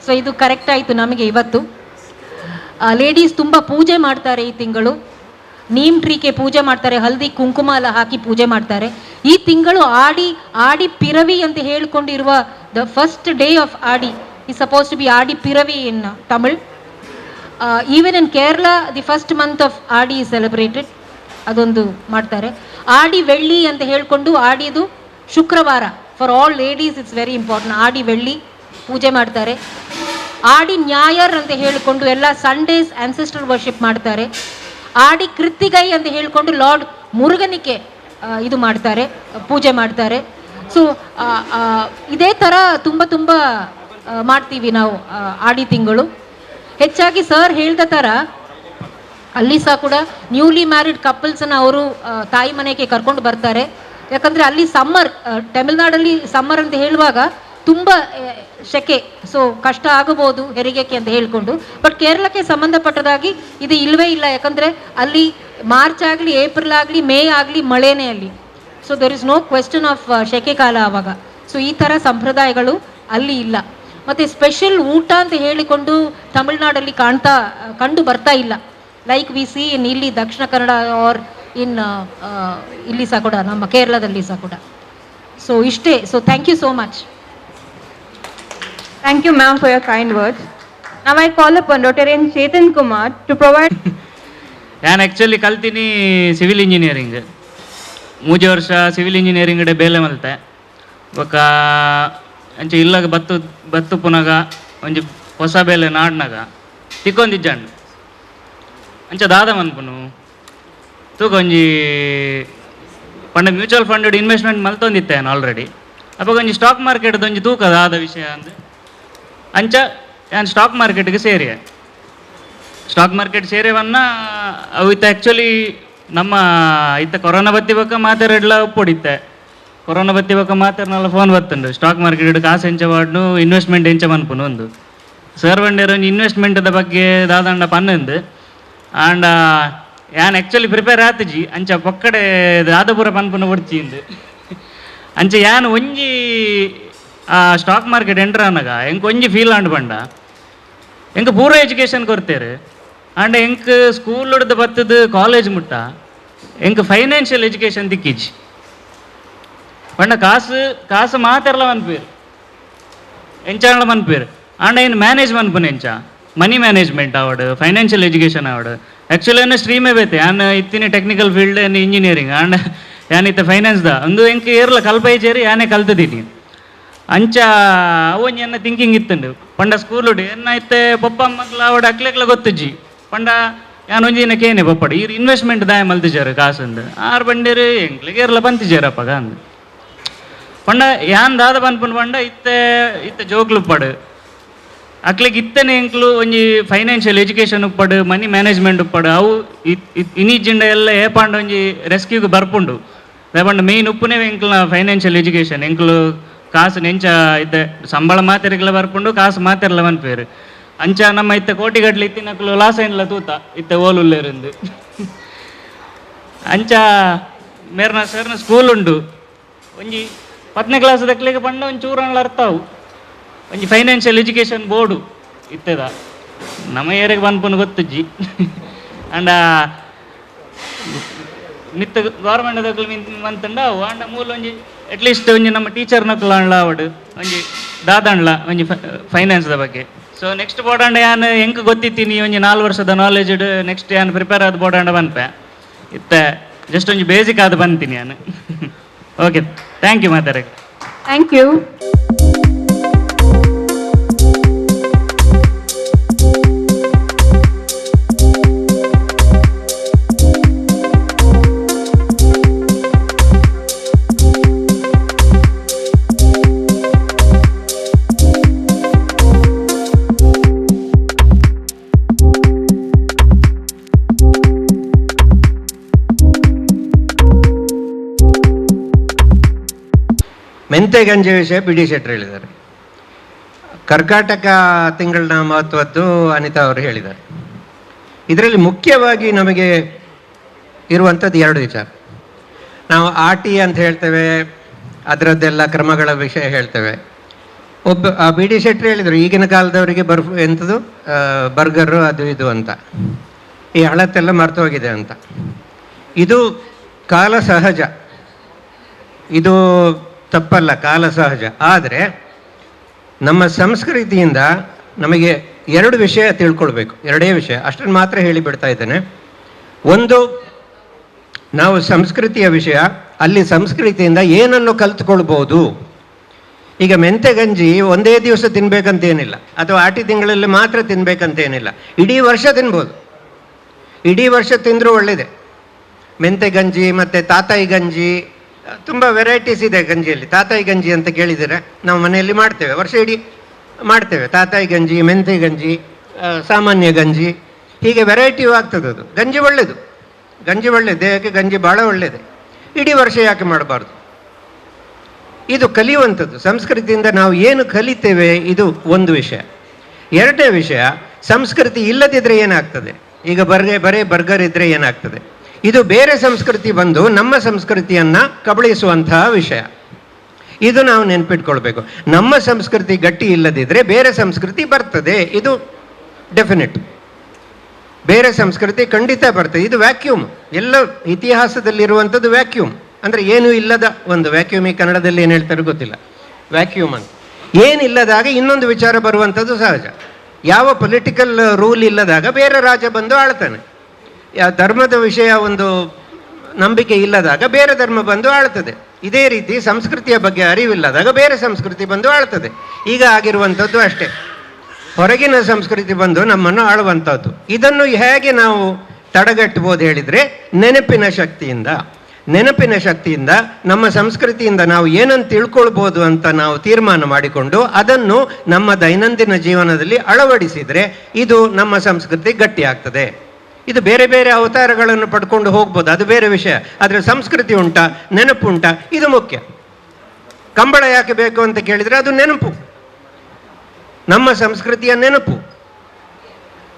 So ಇದು ಕರೆಕ್ಟ್ ಆಯಿತು ನಮಗೆ ಇವತ್ತು. ಲೇಡೀಸ್ ತುಂಬ ಪೂಜೆ ಮಾಡ್ತಾರೆ ಈ ತಿಂಗಳು, ನೀಮ್ ಟ್ರೀಗೆ ಪೂಜೆ ಮಾಡ್ತಾರೆ, ಹಲ್ದಿ ಕುಂಕುಮ ಎಲ್ಲ ಹಾಕಿ ಪೂಜೆ ಮಾಡ್ತಾರೆ. ಈ ತಿಂಗಳು ಆಡಿ ಆಡಿ ಪಿರವಿ ಅಂತ ಹೇಳಿಕೊಂಡಿರುವ the first day of Aadi is suppose to be Aadi Piravi in Tamil. Even in Kerala the first month of Aadi is celebrated, ಅದೊಂದು ಮಾಡ್ತಾರೆ. ಆಡಿ ಬೆಳ್ಳಿ ಅಂತ ಹೇಳಿಕೊಂಡು ಆಡಿದು ಶುಕ್ರವಾರ, for all ladies it's very important. Aadi Velli ಪೂಜೆ ಮಾಡ್ತಾರೆ. ಆಡಿ ನ್ಯಾಯರ್ ಅಂತ ಹೇಳಿಕೊಂಡು ಎಲ್ಲ Sundays ancestor worship ಮಾಡ್ತಾರೆ. ಆಡಿ ಕೃತ್ತಿಗೈ ಅಂತ ಹೇಳಿಕೊಂಡು ಲಾರ್ಡ್ ಮುರುಗನಿಗೆ ಇದು ಮಾಡ್ತಾರೆ, ಪೂಜೆ ಮಾಡ್ತಾರೆ. ಸೊ ಇದೇ ಥರ ತುಂಬ ತುಂಬ ಮಾಡ್ತೀವಿ ನಾವು ಆಡಿ ತಿಂಗಳು. ಹೆಚ್ಚಾಗಿ ಸರ್ ಹೇಳ್ದ ಥರ ಅಲ್ಲಿ ಸಹ ಕೂಡ ನ್ಯೂಲಿ ಮ್ಯಾರಿಡ್ ಕಪಲ್ಸನ್ನು ಅವರು ತಾಯಿ ಮನೆಗೆ ಕರ್ಕೊಂಡು ಬರ್ತಾರೆ. ಯಾಕಂದರೆ ಅಲ್ಲಿ ಸಮ್ಮರ್, ತಮಿಳ್ನಾಡಲ್ಲಿ ಸಮ್ಮರ್ ಅಂತ ಹೇಳುವಾಗ ತುಂಬ ಸೆಕೆ, ಸೊ ಕಷ್ಟ ಆಗಬಹುದು ಹೆರಿಗೆಗೆ ಅಂತ ಹೇಳಿಕೊಂಡು. ಬಟ್ ಕೇರಳಕ್ಕೆ ಸಂಬಂಧಪಟ್ಟದಾಗಿ ಇದು ಇಲ್ಲವೇ ಇಲ್ಲ. ಯಾಕಂದರೆ ಅಲ್ಲಿ ಮಾರ್ಚ್ ಆಗಲಿ, ಏಪ್ರಿಲ್ ಆಗಲಿ, ಮೇ ಆಗಲಿ ಮಳೆನೇ ಅಲ್ಲಿ. So there is no question of ಸೆಕೆ ಕಾಲ ಆವಾಗ. ಸೊ ಈ ಥರ ಸಂಪ್ರದಾಯಗಳು ಅಲ್ಲಿ ಇಲ್ಲ. ಮತ್ತು ಸ್ಪೆಷಲ್ ಊಟ ಅಂತ ಹೇಳಿಕೊಂಡು ತಮಿಳ್ನಾಡಲ್ಲಿ ಕಂಡು ಬರ್ತಾ ಇಲ್ಲ. Like we see ಇನ್ ಇಲ್ಲಿ ದಕ್ಷಿಣ ಕನ್ನಡ ಆರ್ ಇನ್ ಇಲ್ಲಿ ಸಹ ಕೂಡ, ನಮ್ಮ ಕೇರಳದಲ್ಲಿ ಸಹ ಕೂಡ. ಸೊ ಇಷ್ಟೇ. So thank you so much. Thank you, ma'am, for your kind words. Now I call upon Rotarian Chetan Kumar to provide. ನಾನು ಆ್ಯಕ್ಚುಲಿ ಕಲ್ತೀನಿ ಸಿವಿಲ್ ಇಂಜಿನಿಯರಿಂಗ್. ಮೂಜೆ ವರ್ಷ ಸಿವಿಲ್ ಇಂಜಿನಿಯರಿಂಗ್ ಬೇಲೆ ಮಲ್ತೆ. ಬೊಕ್ಕ ಅಂಚೆ ಇಲ್ಲಾಗ ಬತ್ತು ಬತ್ತು ಪುನಗ ಒಂಜಿ ಹೊಸ ಬೇಲೆ ನಾಡ್ನಾಗ ತಿಕ್ಕೊಂದಿಜ್ಜಂಡು ಅಂಚ ದಾದ ಮನ್ಪುನು ತೂಕ ಒಂಜಿ ಪಂಡ mutual fund investment ಮಲ್ತೊಂದಿತ್ತೆ already. ಅಪ್ಪಗ ಒಂಜಿ ಸ್ಟಾಕ್ ಮಾರ್ಕೆಟ್ ಒಂಜಿ ತೂಕ ದಾದ ವಿಷಯ ಅಂದ್ ಅಂಚ ಯಾನ್ ಸ್ಟಾಕ್ ಮಾರ್ಕೆಟ್ಗೆ ಸೇರಿಯೆ. ಸ್ಟಾಕ್ ಮಾರ್ಕೆಟ್ ಸೇರಿವನ್ನ ಅವು ಇತ್ತ ಆ್ಯಕ್ಚುಲಿ ನಮ್ಮ ಇತ್ತ ಕೊರೋನಾ ಬತ್ತಿ ಬೊಕ್ಕ ಮಾತೆರೆಡ್ಲ ಉಪ್ಪೊಡಿತ್ತೆ. ಕೊರೋನಾ ಬತ್ತಿ ಬೊಕ್ಕ ಮಾತೆರ್ನಲ್ಲ ಫೋನ್ ಬತ್ತುಂಡು ಸ್ಟಾಕ್ ಮಾರ್ಕೆಟ್ ಕಾಸು ಎಂಚ ವಾಡ್ನು ಇನ್ವೆಸ್ಟ್ಮೆಂಟ್ ಎಂಚ ಮನ್ಪುನು ಒಂದು ಸರ್ ಬಂಡೇರ್ ಒಂಜಿ ಇನ್ವೆಸ್ಟ್ಮೆಂಟ್ದ ಬಗ್ಗೆ ದಾದಂಡ ಪನ್ನೊಂದು. ಆಂಡ ಯಾನ್ ಆ್ಯಕ್ಚುಲಿ ಪ್ರಿಪೇರ್ ಆತಜಿ ಅಂಚ ಪೊಕ್ಕಡೆ ದಾದಪುರ ಪನ್ಪುನ ಬೊಡ್ಚಿ ಇಂದು. ಅಂಚ ಯಾನ್ ಒಂಜಿ ಆ stock market enter ಆನಗ ಎಂಕ್ ಒಂಜಿ ಫೀಲ್ ಆಂಡ್ ಪಂಡ ಎಂಕ್ ಪೂರ ಎಜುಕೇಷನ್ ಕೊರ್ತೇರು. ಆಂಡ ಎಂಕ್ ಸ್ಕೂಲ್ ಹಿಡ್ದು ಬತ್ತದು ಕಾಲೇಜ್ ಮುಟ್ಟ ಎಂಕ್ ಫೈನಾನ್ಷಿಯಲ್ ಎಜುಕೇಷನ್ ತಿಕ್ಕಿಜಿ. ಪಂಡ ಕಾಸು ಕಾಸು ಮಾತೆರ್ಲ ಮನ್ಪೇರು ಎಂಚಾಂಡ್ಲ ಮನ್ಪೇರು. ಆಂಡ ಏನು ಮ್ಯಾನೇಜ್ ಮನ್ಪುನ ಎಂಚ ಮನಿ ಮ್ಯಾನೇಜ್ಮೆಂಟ್ ಆವಡ್ ಫೈನಾನ್ಷಿಯಲ್ ಎಜುಕೇಷನ್ ಆವಡ್. ಆ್ಯಕ್ಚುಲಿ ಏನ ಸ್ಟ್ರೀಮೇ ಬೇತೆ ಯಾನ್ ಇತ್ತಿನ ಟೆಕ್ನಿಕಲ್ ಫೀಲ್ಡ್ ಏನು ಇಂಜಿನಿಯರಿಂಗ್ ಆಂಡ ಯಾನ್ ಇತ್ತ ಫೈನಾನ್ಸ್ the ಒಂದು ಎಂಕ್ ಏರ್ಲ ಕಲ್ಪೈಚೇರಿ ಯಾನೇ ಕಲ್ತದೀನಿ. ಅಂಚ ಅವೊಂಜಿ ಎನ್ನ ಥಿಂಕಿಂಗ್ ಇತ್ತುಂಡು ಪಂಡ ಸ್ಕೂಲುಡು ಎನ್ನ ಇತ್ತೆ ಪೊಪ್ಪ ಅಮ್ಮಗ್ಲ ಆವಡ್ ಅಕ್ಲೆಗ್ಲ ಗೊತ್ತುಜ್ಜಿ. ಪಂಡ ಯಾನ್ ಒಂಜಿ ದಿನ ಕೇನೆ ಪೊಪ್ಪಡು ಈರ್ ಇನ್ವೆಸ್ಟ್ಮೆಂಟ್ ದಾಯ ಮಲ್ತಿಜಾರು ಕಾಸಂದು ಆರು ಬಂಡೇರು ಎಂಕ್ಲೆಗ್ ಏರ್ಲ ಪಂತಿಜಾರಪ್ಪಗ ಅಂದು. ಪಂಡ ಯಾನ್ ದಾದ ಪನ್ಪುನು ಪಂಡ ಇತ್ತೆ ಇತ್ತೆ ಜೋಕ್ಲು ಉಪ್ಪಡು ಅಕ್ಲೆಗ್ ಇತ್ತನೆ ಎಂಕ್ಲು ಒಂಜಿ ಫೈನಾನ್ಷಿಯಲ್ ಎಜುಕೇಷನ್ ಉಪ್ಪಡು ಮನಿ ಮ್ಯಾನೇಜ್ಮೆಂಟ್ ಉಪ್ಪಡು ಅವು ಇನಿಜಿಂಡ ಎಲ್ಲ ಏಪಾಂಡ ಒಂಜಿ ರೆಸ್ಕ್ಯೂಗ್ ಬರ್ಪುಂಡು. ದಾಯೆಪಂಡ ಮೇಯ್ನ್ ಉಪ್ಪುನೇ ಎಂಕ್ಲ ಫೈನಾನ್ಷಿಯಲ್ ಎಜುಕೇಷನ್. ಎಂಕ್ಲು ಕಾಸು ನೆಂಚ ಇತ್ತೆ ಸಂಬಳ ಮಾತೆರಿಗ್ಲ ಬರ್ಪುಂಡು ಕಾಸು ಮಾತೆರ್ಲ ಮನ್ಪೇರು. ಅಂಚ ನಮ್ಮ ಇತ್ತೆ ಕೋಟಿಗಟ್ಲೆ ಇತ್ತಿನಕ್ಲು ಲಾಸ್ ಏನ್ಲ ತೂತ ಇತ್ತೆ ಓಲುಲ್ಲೇರಿಂದು. ಅಂಚ ಮೇರ್ನ ಸರ್ನ ಸ್ಕೂಲ್ ಉಂಡು ಒಂಜಿ 10ನೇ ಕ್ಲಾಸ್ ದಕ್ಲೆಗ್ ಪಂಡ ಒಂಜಿ ಚೂರನ್ಲ ಅರ್ಥ ಅವು ಒಂಜಿ financial education board ಇತ್ತೆದ ನಮ್ಮ ಏರಿಯಾಗೆ ಪನ್ಪುನು ಗೊತ್ತುಜ್ಜಿ. ಅಂಡ ಮಿತ್ತ ಗೌರ್ಮೆಂಟ್ ದಕ್ಲು ಮಂತುಂಡ ಅವು ಆಂಡ ಮೂಲ ಒಂಜಿ ಅಟ್ಲೀಸ್ಟ್ ಒಂಜಿ ನಮ್ಮ ಟೀಚರ್ ನಕ್ಲು ಅಂಡ್ಲ ಆವಡ್ ಒಂಜಿ ದಾದಂಡ್ಲ ಒಂಜಿ ಫೈನಾನ್ಸ್ದ ಬಗ್ಗೆ. ಸೊ ನೆಕ್ಸ್ಟ್ ಬೋರ್ಡಾಂಡ ಯಾನ್ ಎಂಕ್ ಗೊತ್ತಿತ್ತೀನಿ ಒಂಜಿ 4 ವರ್ಷದ ನಾಲೆಜ್ ನೆಕ್ಸ್ಟ್ ಯಾನ್ ಪ್ರಿಪೇರ್ ಆದ ಬೋರ್ಡಾಂಡ ಪನ್ಪೆ. ಇತ್ತೆ ಜಸ್ಟ್ ಒಂಜಿ ಬೇಸಿಕ್ ಆದ್ ಬಂತೀನಿ ಯಾನ್. Okay, thank you ಮಾತಾಡ. Thank you. ಮೆಂತೆ ಗಂಜಿ ವಿಷಯ ಬಿ ಡಿ ಶೆಟ್ಟರ್ ಹೇಳಿದ್ದಾರೆ. ಕರ್ಕಾಟಕ ತಿಂಗಳಿನ ಮಹತ್ವದ್ದು ಅನಿತಾ ಅವರು ಹೇಳಿದ್ದಾರೆ. ಇದರಲ್ಲಿ ಮುಖ್ಯವಾಗಿ ನಮಗೆ ಇರುವಂಥದ್ದು ಎರಡು ವಿಚಾರ. ನಾವು ಆಟಿ ಅಂತ ಹೇಳ್ತೇವೆ, ಅದರದ್ದೆಲ್ಲ ಕ್ರಮಗಳ ವಿಷಯ ಹೇಳ್ತೇವೆ. ಒಬ್ಬ ಬಿ ಡಿ ಶೆಟ್ಟರ್ ಹೇಳಿದರು ಈಗಿನ ಕಾಲದವರಿಗೆ ಎಂಥದ್ದು ಬರ್ಗರು ಅದು ಇದು ಅಂತ, ಈ ಹಳತ್ತೆಲ್ಲ ಮರೆತು ಹೋಗಿದೆ ಅಂತ. ಇದು ಕಾಲ ಸಹಜ, ಇದು ತಪ್ಪಲ್ಲ, ಕಾಲ ಸಹಜ. ಆದರೆ ನಮ್ಮ ಸಂಸ್ಕೃತಿಯಿಂದ ನಮಗೆ ಎರಡು ವಿಷಯ ತಿಳ್ಕೊಳ್ಬೇಕು, ಎರಡೇ ವಿಷಯ ಅಷ್ಟನ್ನು ಮಾತ್ರ ಹೇಳಿಬಿಡ್ತಾ ಇದ್ದೇನೆ. ಒಂದು, ನಾವು ಸಂಸ್ಕೃತಿಯ ವಿಷಯ, ಅಲ್ಲಿ ಸಂಸ್ಕೃತಿಯಿಂದ ಏನನ್ನು ಕಲ್ತ್ಕೊಳ್ಬೋದು. ಈಗ ಮೆಂತೆ ಗಂಜಿ ಒಂದೇ ದಿವಸ ತಿನ್ಬೇಕಂತೇನಿಲ್ಲ, ಅಥವಾ ಆಟಿ ತಿಂಗಳಲ್ಲಿ ಮಾತ್ರ ತಿನ್ಬೇಕಂತೇನಿಲ್ಲ, ಇಡೀ ವರ್ಷ ತಿನ್ಬೋದು. ಇಡೀ ವರ್ಷ ತಿಂದರೂ ಒಳ್ಳೆಯದೇ. ಮೆಂತೆ ಗಂಜಿ ಮತ್ತು ತಾತಾಯಿ ಗಂಜಿ, ತುಂಬ ವೆರೈಟೀಸ್ ಇದೆ ಗಂಜಿಯಲ್ಲಿ. ತಾತಾಯಿ ಗಂಜಿ ಅಂತ ಕೇಳಿದರೆ ನಾವು ಮನೆಯಲ್ಲಿ ಮಾಡ್ತೇವೆ, ವರ್ಷ ಇಡೀ ಮಾಡ್ತೇವೆ. ತಾತಾಯಿ ಗಂಜಿ, ಮೆಂತೆ ಗಂಜಿ, ಸಾಮಾನ್ಯ ಗಂಜಿ, ಹೀಗೆ ವೆರೈಟಿಯೂ ಆಗ್ತದೆ. ಅದು ಗಂಜಿ ಒಳ್ಳೆಯದು, ಗಂಜಿ ಒಳ್ಳೆಯದು, ದೇಹಕ್ಕೆ ಗಂಜಿ ಭಾಳ ಒಳ್ಳೆಯದು. ಇಡೀ ವರ್ಷ ಯಾಕೆ ಮಾಡಬಾರ್ದು? ಇದು ಕಲಿಯುವಂಥದ್ದು. ಸಂಸ್ಕೃತಿಯಿಂದ ನಾವು ಏನು ಕಲಿತೇವೆ, ಇದು ಒಂದು ವಿಷಯ. ಎರಡನೇ ವಿಷಯ, ಸಂಸ್ಕೃತಿ ಇಲ್ಲದಿದ್ದರೆ ಏನಾಗ್ತದೆ? ಈಗ ಬರೇ ಬರ್ಗರ್ ಇದ್ದರೆ ಏನಾಗ್ತದೆ? ಇದು ಬೇರೆ ಸಂಸ್ಕೃತಿ ಬಂದು ನಮ್ಮ ಸಂಸ್ಕೃತಿಯನ್ನು ಕಬಳಿಸುವಂತಹ ವಿಷಯ. ಇದು ನಾವು ನೆನ್ಪಿಟ್ಕೊಳ್ಬೇಕು. ನಮ್ಮ ಸಂಸ್ಕೃತಿ ಗಟ್ಟಿ ಇಲ್ಲದಿದ್ದರೆ ಬೇರೆ ಸಂಸ್ಕೃತಿ ಬರ್ತದೆ, ಇದು ಡೆಫಿನೆಟ್. ಬೇರೆ ಸಂಸ್ಕೃತಿ ಖಂಡಿತ ಬರ್ತದೆ. ಇದು ವ್ಯಾಕ್ಯೂಮ್, ಎಲ್ಲ ಇತಿಹಾಸದಲ್ಲಿರುವಂಥದ್ದು ವ್ಯಾಕ್ಯೂಮ್. ಅಂದರೆ ಏನೂ ಇಲ್ಲದ ಒಂದು ವ್ಯಾಕ್ಯೂಮ್. ಈ ಕನ್ನಡದಲ್ಲಿ ಏನು ಹೇಳ್ತಾರೋ ಗೊತ್ತಿಲ್ಲ, ವ್ಯಾಕ್ಯೂಮ್ ಅಂತ. ಏನಿಲ್ಲದಾಗ ಇನ್ನೊಂದು ವಿಚಾರ ಬರುವಂಥದ್ದು ಸಹಜ. ಯಾವ ಪೊಲಿಟಿಕಲ್ ರೂಲ್ ಇಲ್ಲದಾಗ ಬೇರೆ ರಾಜ ಬಂದು ಆಳ್ತಾನೆ. ಧರ್ಮದ ವಿಷಯ ಒಂದು ನಂಬಿಕೆ ಇಲ್ಲದಾಗ ಬೇರೆ ಧರ್ಮ ಬಂದು ಆಳ್ತದೆ. ಇದೇ ರೀತಿ ಸಂಸ್ಕೃತಿಯ ಬಗ್ಗೆ ಅರಿವಿಲ್ಲದಾಗ ಬೇರೆ ಸಂಸ್ಕೃತಿ ಬಂದು ಆಳ್ತದೆ. ಈಗ ಆಗಿರುವಂಥದ್ದು ಅಷ್ಟೇ, ಹೊರಗಿನ ಸಂಸ್ಕೃತಿ ಬಂದು ನಮ್ಮನ್ನು ಆಳುವಂಥದ್ದು. ಇದನ್ನು ಹೇಗೆ ನಾವು ತಡೆಗಟ್ಟಬಹುದು ಹೇಳಿದರೆ, ನೆನಪಿನ ಶಕ್ತಿಯಿಂದ. ನೆನಪಿನ ಶಕ್ತಿಯಿಂದ ನಮ್ಮ ಸಂಸ್ಕೃತಿಯಿಂದ ನಾವು ಏನನ್ನು ತಿಳ್ಕೊಳ್ಬೋದು ಅಂತ ನಾವು ತೀರ್ಮಾನ ಮಾಡಿಕೊಂಡು ಅದನ್ನು ನಮ್ಮ ದೈನಂದಿನ ಜೀವನದಲ್ಲಿ ಅಳವಡಿಸಿದರೆ ಇದು ನಮ್ಮ ಸಂಸ್ಕೃತಿ ಗಟ್ಟಿಯಾಗ್ತದೆ. ಇದು ಬೇರೆ ಬೇರೆ ಅವತಾರಗಳನ್ನು ಪಡ್ಕೊಂಡು ಹೋಗ್ಬೋದು, ಅದು ಬೇರೆ ವಿಷಯ. ಆದರೆ ಸಂಸ್ಕೃತಿ ಉಂಟಾ, ನೆನಪುಂಟಾ, ಇದು ಮುಖ್ಯ. ಕಂಬಳ ಯಾಕೆ ಬೇಕು ಅಂತ ಕೇಳಿದರೆ ಅದು ನೆನಪು, ನಮ್ಮ ಸಂಸ್ಕೃತಿಯ ನೆನಪು,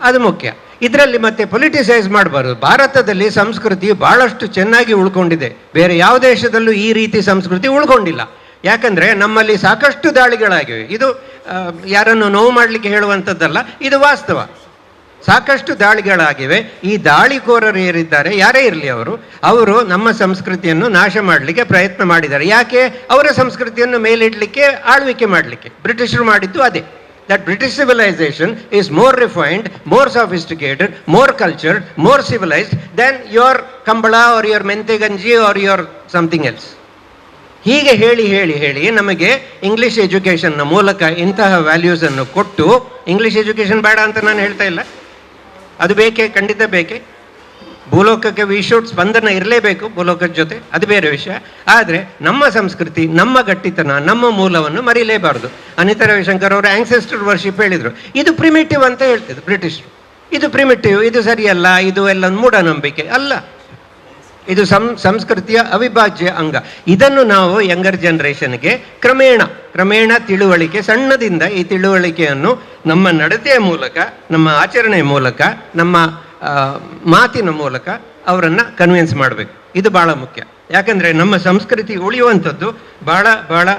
ಅದು ಮುಖ್ಯ. ಇದರಲ್ಲಿ ಮತ್ತೆ ಪೊಲಿಟಿಸೈಸ್ ಮಾಡಬಾರ್ದು. ಭಾರತದಲ್ಲಿ ಸಂಸ್ಕೃತಿ ಭಾಳಷ್ಟು ಚೆನ್ನಾಗಿ ಉಳ್ಕೊಂಡಿದೆ, ಬೇರೆ ಯಾವ ದೇಶದಲ್ಲೂ ಈ ರೀತಿ ಸಂಸ್ಕೃತಿ ಉಳ್ಕೊಂಡಿಲ್ಲ. ಯಾಕಂದರೆ ನಮ್ಮಲ್ಲಿ ಸಾಕಷ್ಟು ದಾಳಿಗಳಾಗಿವೆ. ಇದು ಯಾರನ್ನು ನೋವು ಮಾಡಲಿಕ್ಕೆ ಹೇಳುವಂಥದ್ದಲ್ಲ, ಇದು ವಾಸ್ತವ. ಸಾಕಷ್ಟು ದಾಳಿಗಳಾಗಿವೆ. ಈ ದಾಳಿಕೋರರು ಏರಿದ್ದಾರೆ, ಯಾರೇ ಇರಲಿ ಅವರು, ಅವರು ನಮ್ಮ ಸಂಸ್ಕೃತಿಯನ್ನು ನಾಶ ಮಾಡಲಿಕ್ಕೆ ಪ್ರಯತ್ನ ಮಾಡಿದ್ದಾರೆ. ಯಾಕೆ? ಅವರ ಸಂಸ್ಕೃತಿಯನ್ನು ಮೇಲಿಡಲಿಕ್ಕೆ, ಆಳ್ವಿಕೆ ಮಾಡಲಿಕ್ಕೆ. ಬ್ರಿಟಿಷರು ಮಾಡಿದ್ದು ಅದೇ. That British civilization is more refined, more sophisticated, more cultured, more civilized than your Kambala or your Mente Ganji or your something else. ಹೀಗೆ ಹೇಳಿ ಹೇಳಿ ಹೇಳಿ ನಮಗೆ ಇಂಗ್ಲೀಷ್ ಎಜುಕೇಷನ್ನ ಮೂಲಕ ಇಂತಹ ವ್ಯಾಲ್ಯೂಸನ್ನು ಕೊಟ್ಟು, ಇಂಗ್ಲೀಷ್ ಎಜುಕೇಷನ್ ಬೇಡ ಅಂತ ನಾನು ಹೇಳ್ತಾ ಇಲ್ಲ, ಅದು ಬೇಕೇ, ಖಂಡಿತ ಬೇಕೇ. ಭೂಲೋಕಕ್ಕೆ we should ಸ್ಪಂದನ ಇರಲೇಬೇಕು ಭೂಲೋಕದ ಜೊತೆ, ಅದು ಬೇರೆ ವಿಷಯ. ಆದರೆ ನಮ್ಮ ಸಂಸ್ಕೃತಿ, ನಮ್ಮ ಗಟ್ಟಿತನ, ನಮ್ಮ ಮೂಲವನ್ನು ಮರೀಲೇಬಾರ್ದು. ಅನಿತಾ ರವಿಶಂಕರ್ ಅವರು ಆ್ಯನ್ಸೆಸ್ಟರ್ ವರ್ಷಿಪ್ ಹೇಳಿದರು. ಇದು ಪ್ರಿಮಿಟಿವ್ ಅಂತ ಹೇಳ್ತಿದ್ರು ಬ್ರಿಟಿಷರು. ಇದು ಪ್ರಿಮಿಟಿವ್, ಇದು ಸರಿಯಲ್ಲ, ಇದು ಎಲ್ಲ ಮೂಢನಂಬಿಕೆ ಅಲ್ಲ, ಇದು ಸಂಸ್ಕೃತಿಯ ಅವಿಭಾಜ್ಯ ಅಂಗ. ಇದನ್ನು ನಾವು ಯಂಗರ್ ಜನ್ರೇಷನ್ಗೆ ಕ್ರಮೇಣ ಕ್ರಮೇಣ ತಿಳುವಳಿಕೆ, ಸಣ್ಣದಿಂದ ಈ ತಿಳುವಳಿಕೆಯನ್ನು ನಮ್ಮ ನಡತೆಯ ಮೂಲಕ, ನಮ್ಮ ಆಚರಣೆಯ ಮೂಲಕ, ನಮ್ಮ ಮಾತಿನ ಮೂಲಕ ಅವರನ್ನು ಕನ್ವಿನ್ಸ್ ಮಾಡಬೇಕು. ಇದು ಭಾಳ ಮುಖ್ಯ. ಯಾಕಂದರೆ ನಮ್ಮ ಸಂಸ್ಕೃತಿ ಉಳಿಯುವಂಥದ್ದು ಭಾಳ ಭಾಳ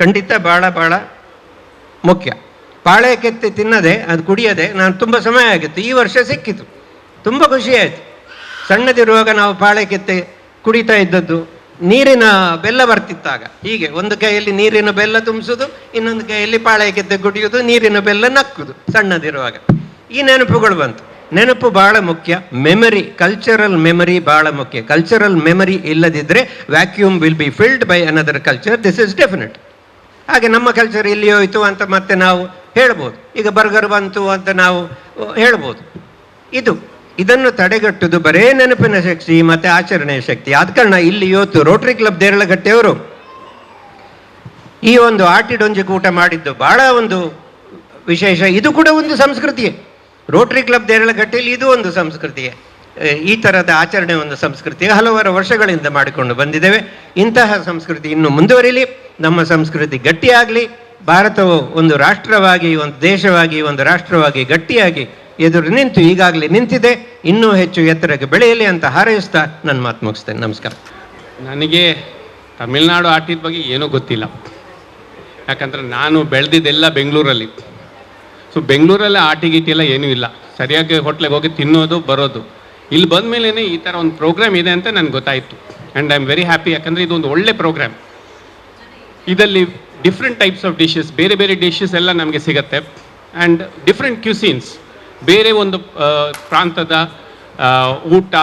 ಖಂಡಿತ ಭಾಳ ಭಾಳ ಮುಖ್ಯ. ಪಾಳೆ ಕೆತ್ತಿ ತಿನ್ನದೆ, ಅದು ಕುಡಿಯದೆ ನಾನು ತುಂಬ ಸಮಯ ಆಗಿತ್ತು. ಈ ವರ್ಷ ಸಿಕ್ಕಿತು, ತುಂಬ ಖುಷಿಯಾಯಿತು. ಸಣ್ಣದಿರುವಾಗ ನಾವು ಪಾಳೆ ಕೆತ್ತೆ ಕುಡಿತಾ ಇದ್ದದ್ದು, ನೀರಿನ ಬೆಲ್ಲ ಬರ್ತಿತ್ತಾಗ. ಹೀಗೆ ಒಂದು ಕೈಯಲ್ಲಿ ನೀರಿನ ಬೆಲ್ಲ ತುಂಬಿಸೋದು, ಇನ್ನೊಂದು ಕೈಯಲ್ಲಿ ಪಾಳೆ ಕೆತ್ತೆ ಕುಡಿಯೋದು, ನೀರಿನ ಬೆಲ್ಲ ನಕ್ಕುದು ಸಣ್ಣದಿರುವಾಗ. ಈ ನೆನಪುಗಳು ಬಂತು. ನೆನಪು ಭಾಳ ಮುಖ್ಯ. Memory, cultural memory ಭಾಳ ಮುಖ್ಯ. ಕಲ್ಚರಲ್ ಮೆಮರಿ ಇಲ್ಲದಿದ್ದರೆ vacuum will be filled by another culture. This is definite. ಹಾಗೆ ನಮ್ಮ ಕಲ್ಚರ್ ಇಲ್ಲಿ ಹೋಯಿತು ಅಂತ ಮತ್ತೆ ನಾವು ಹೇಳ್ಬೋದು. ಈಗ ಬರ್ಗರ್ ಬಂತು ಅಂತ ನಾವು ಹೇಳ್ಬೋದು. ಇದನ್ನು ತಡೆಗಟ್ಟುವುದು ಬರೇ ನೆನಪಿನ ಶಕ್ತಿ ಮತ್ತು ಆಚರಣೆಯ ಶಕ್ತಿ. ಆದ ಕಾರಣ ಇಲ್ಲಿ ಇವತ್ತು ರೋಟರಿ ಕ್ಲಬ್ ದೇರಳಕಟ್ಟೆಯವರು ಈ ಒಂದು ಆಟಿಡೊಂಜಿ ಕೂಟ ಮಾಡಿದ್ದು ಭಾಳ ಒಂದು ವಿಶೇಷ. ಇದು ಕೂಡ ಒಂದು ಸಂಸ್ಕೃತಿಯೇ. ರೋಟರಿ ಕ್ಲಬ್ ದೇರಳಕಟ್ಟೆಯಲ್ಲಿ ಇದು ಒಂದು ಸಂಸ್ಕೃತಿಯೇ. ಈ ಥರದ ಆಚರಣೆ ಒಂದು ಸಂಸ್ಕೃತಿ ಹಲವಾರು ವರ್ಷಗಳಿಂದ ಮಾಡಿಕೊಂಡು ಬಂದಿದ್ದೇವೆ. ಇಂತಹ ಸಂಸ್ಕೃತಿ ಇನ್ನು ಮುಂದುವರಿಲಿ, ನಮ್ಮ ಸಂಸ್ಕೃತಿ ಗಟ್ಟಿಯಾಗಲಿ, ಭಾರತವು ಒಂದು ರಾಷ್ಟ್ರವಾಗಿ, ಒಂದು ದೇಶವಾಗಿ, ಒಂದು ರಾಷ್ಟ್ರವಾಗಿ ಗಟ್ಟಿಯಾಗಿ ಎದುರು ನಿಂತು ಈಗಾಗಲೇ ನಿಂತಿದೆ, ಇನ್ನೂ ಹೆಚ್ಚು ಎತ್ತರಕ್ಕೆ ಬೆಳೆಯಲಿ ಅಂತ ಹಾರೈಸ್ತಾ ನನ್ನ ಮಾತು ಮುಗಿಸ್ತೇನೆ. ನಮಸ್ಕಾರ. ನನಗೆ ತಮಿಳ್ನಾಡು ಆಟಿದ ಬಗ್ಗೆ ಏನೂ ಗೊತ್ತಿಲ್ಲ, ಯಾಕಂದರೆ ನಾನು ಬೆಳೆದಿದ್ದೆಲ್ಲ ಬೆಂಗಳೂರಲ್ಲಿ. ಸೊ ಬೆಂಗಳೂರಲ್ಲೇ ಆಟಿ ಗೀಟಿ ಎಲ್ಲ ಏನೂ ಇಲ್ಲ, ಸರಿಯಾಗಿ ಹೋಟ್ಲಿಗೆ ಹೋಗಿ ತಿನ್ನೋದು ಬರೋದು. ಇಲ್ಲಿ ಬಂದ ಮೇಲೇ ಈ ಥರ ಒಂದು ಪ್ರೋಗ್ರಾಮ್ ಇದೆ ಅಂತ ನನಗೆ ಗೊತ್ತಾಯಿತು. And I am very happy, ಯಾಕಂದರೆ ಇದು ಒಂದು ಒಳ್ಳೆ ಪ್ರೋಗ್ರಾಮ್. ಇದರಲ್ಲಿ different types of dishes, ಬೇರೆ ಬೇರೆ ಡಿಶಸ್ ಎಲ್ಲ ನಮಗೆ ಸಿಗತ್ತೆ. ಆ್ಯಂಡ್ ಡಿಫ್ರೆಂಟ್ ಕ್ಯೂಸಿನ್ಸ್, ಬೇರೆ ಒಂದು ಪ್ರಾಂತದ ಊಟ,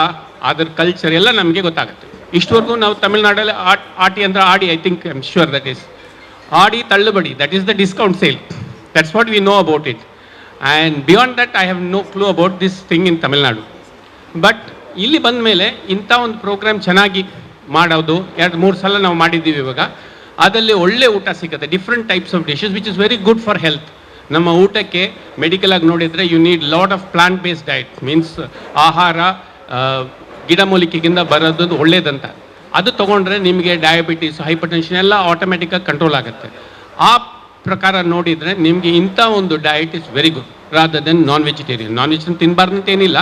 ಅದರ ಕಲ್ಚರ್ ಎಲ್ಲ ನಮಗೆ ಗೊತ್ತಾಗುತ್ತೆ. ಇಷ್ಟವರೆಗೂ ನಾವು ತಮಿಳ್ನಾಡಲ್ಲಿ ಆಟಿ ಅಂದರೆ ಆಡಿ, I think I am sure that is Aadi ತಳ್ಳುಬಡಿ, that is the discount sale, that's what we know about it. And beyond that I have no clue about this thing in Tamil Nadu. But ಇಲ್ಲಿ ಬಂದ ಮೇಲೆ ಇಂಥ ಒಂದು program ಚೆನ್ನಾಗಿ ಮಾಡೋದು, 2-3 ಸಲ ನಾವು ಮಾಡಿದ್ದೀವಿ ಇವಾಗ. ಅದರಲ್ಲಿ ಒಳ್ಳೆ ಊಟ ಸಿಗುತ್ತೆ, different types of dishes which is very good for health. ನಮ್ಮ ಊಟಕ್ಕೆ ಮೆಡಿಕಲ್ ಆಗಿ ನೋಡಿದರೆ you need lot of plant based diet, means ಆಹಾರ ಗಿಡಮೂಲಿಕೆಗಿಂತ ಬರೋದು ಒಳ್ಳೇದಂತ. ಅದು ತೊಗೊಂಡ್ರೆ ನಿಮಗೆ diabetes, hyper tension ಎಲ್ಲ ಆಟೋಮೆಟಿಕ್ಕಾಗಿ ಕಂಟ್ರೋಲ್ ಆಗುತ್ತೆ. ಆ ಪ್ರಕಾರ ನೋಡಿದರೆ ನಿಮಗೆ ಇಂಥ ಒಂದು diet is very good rather than non vegetarian. Non vegetarian ತಿನ್ನಬಾರ್ದು ಅಂತ ಏನಿಲ್ಲ,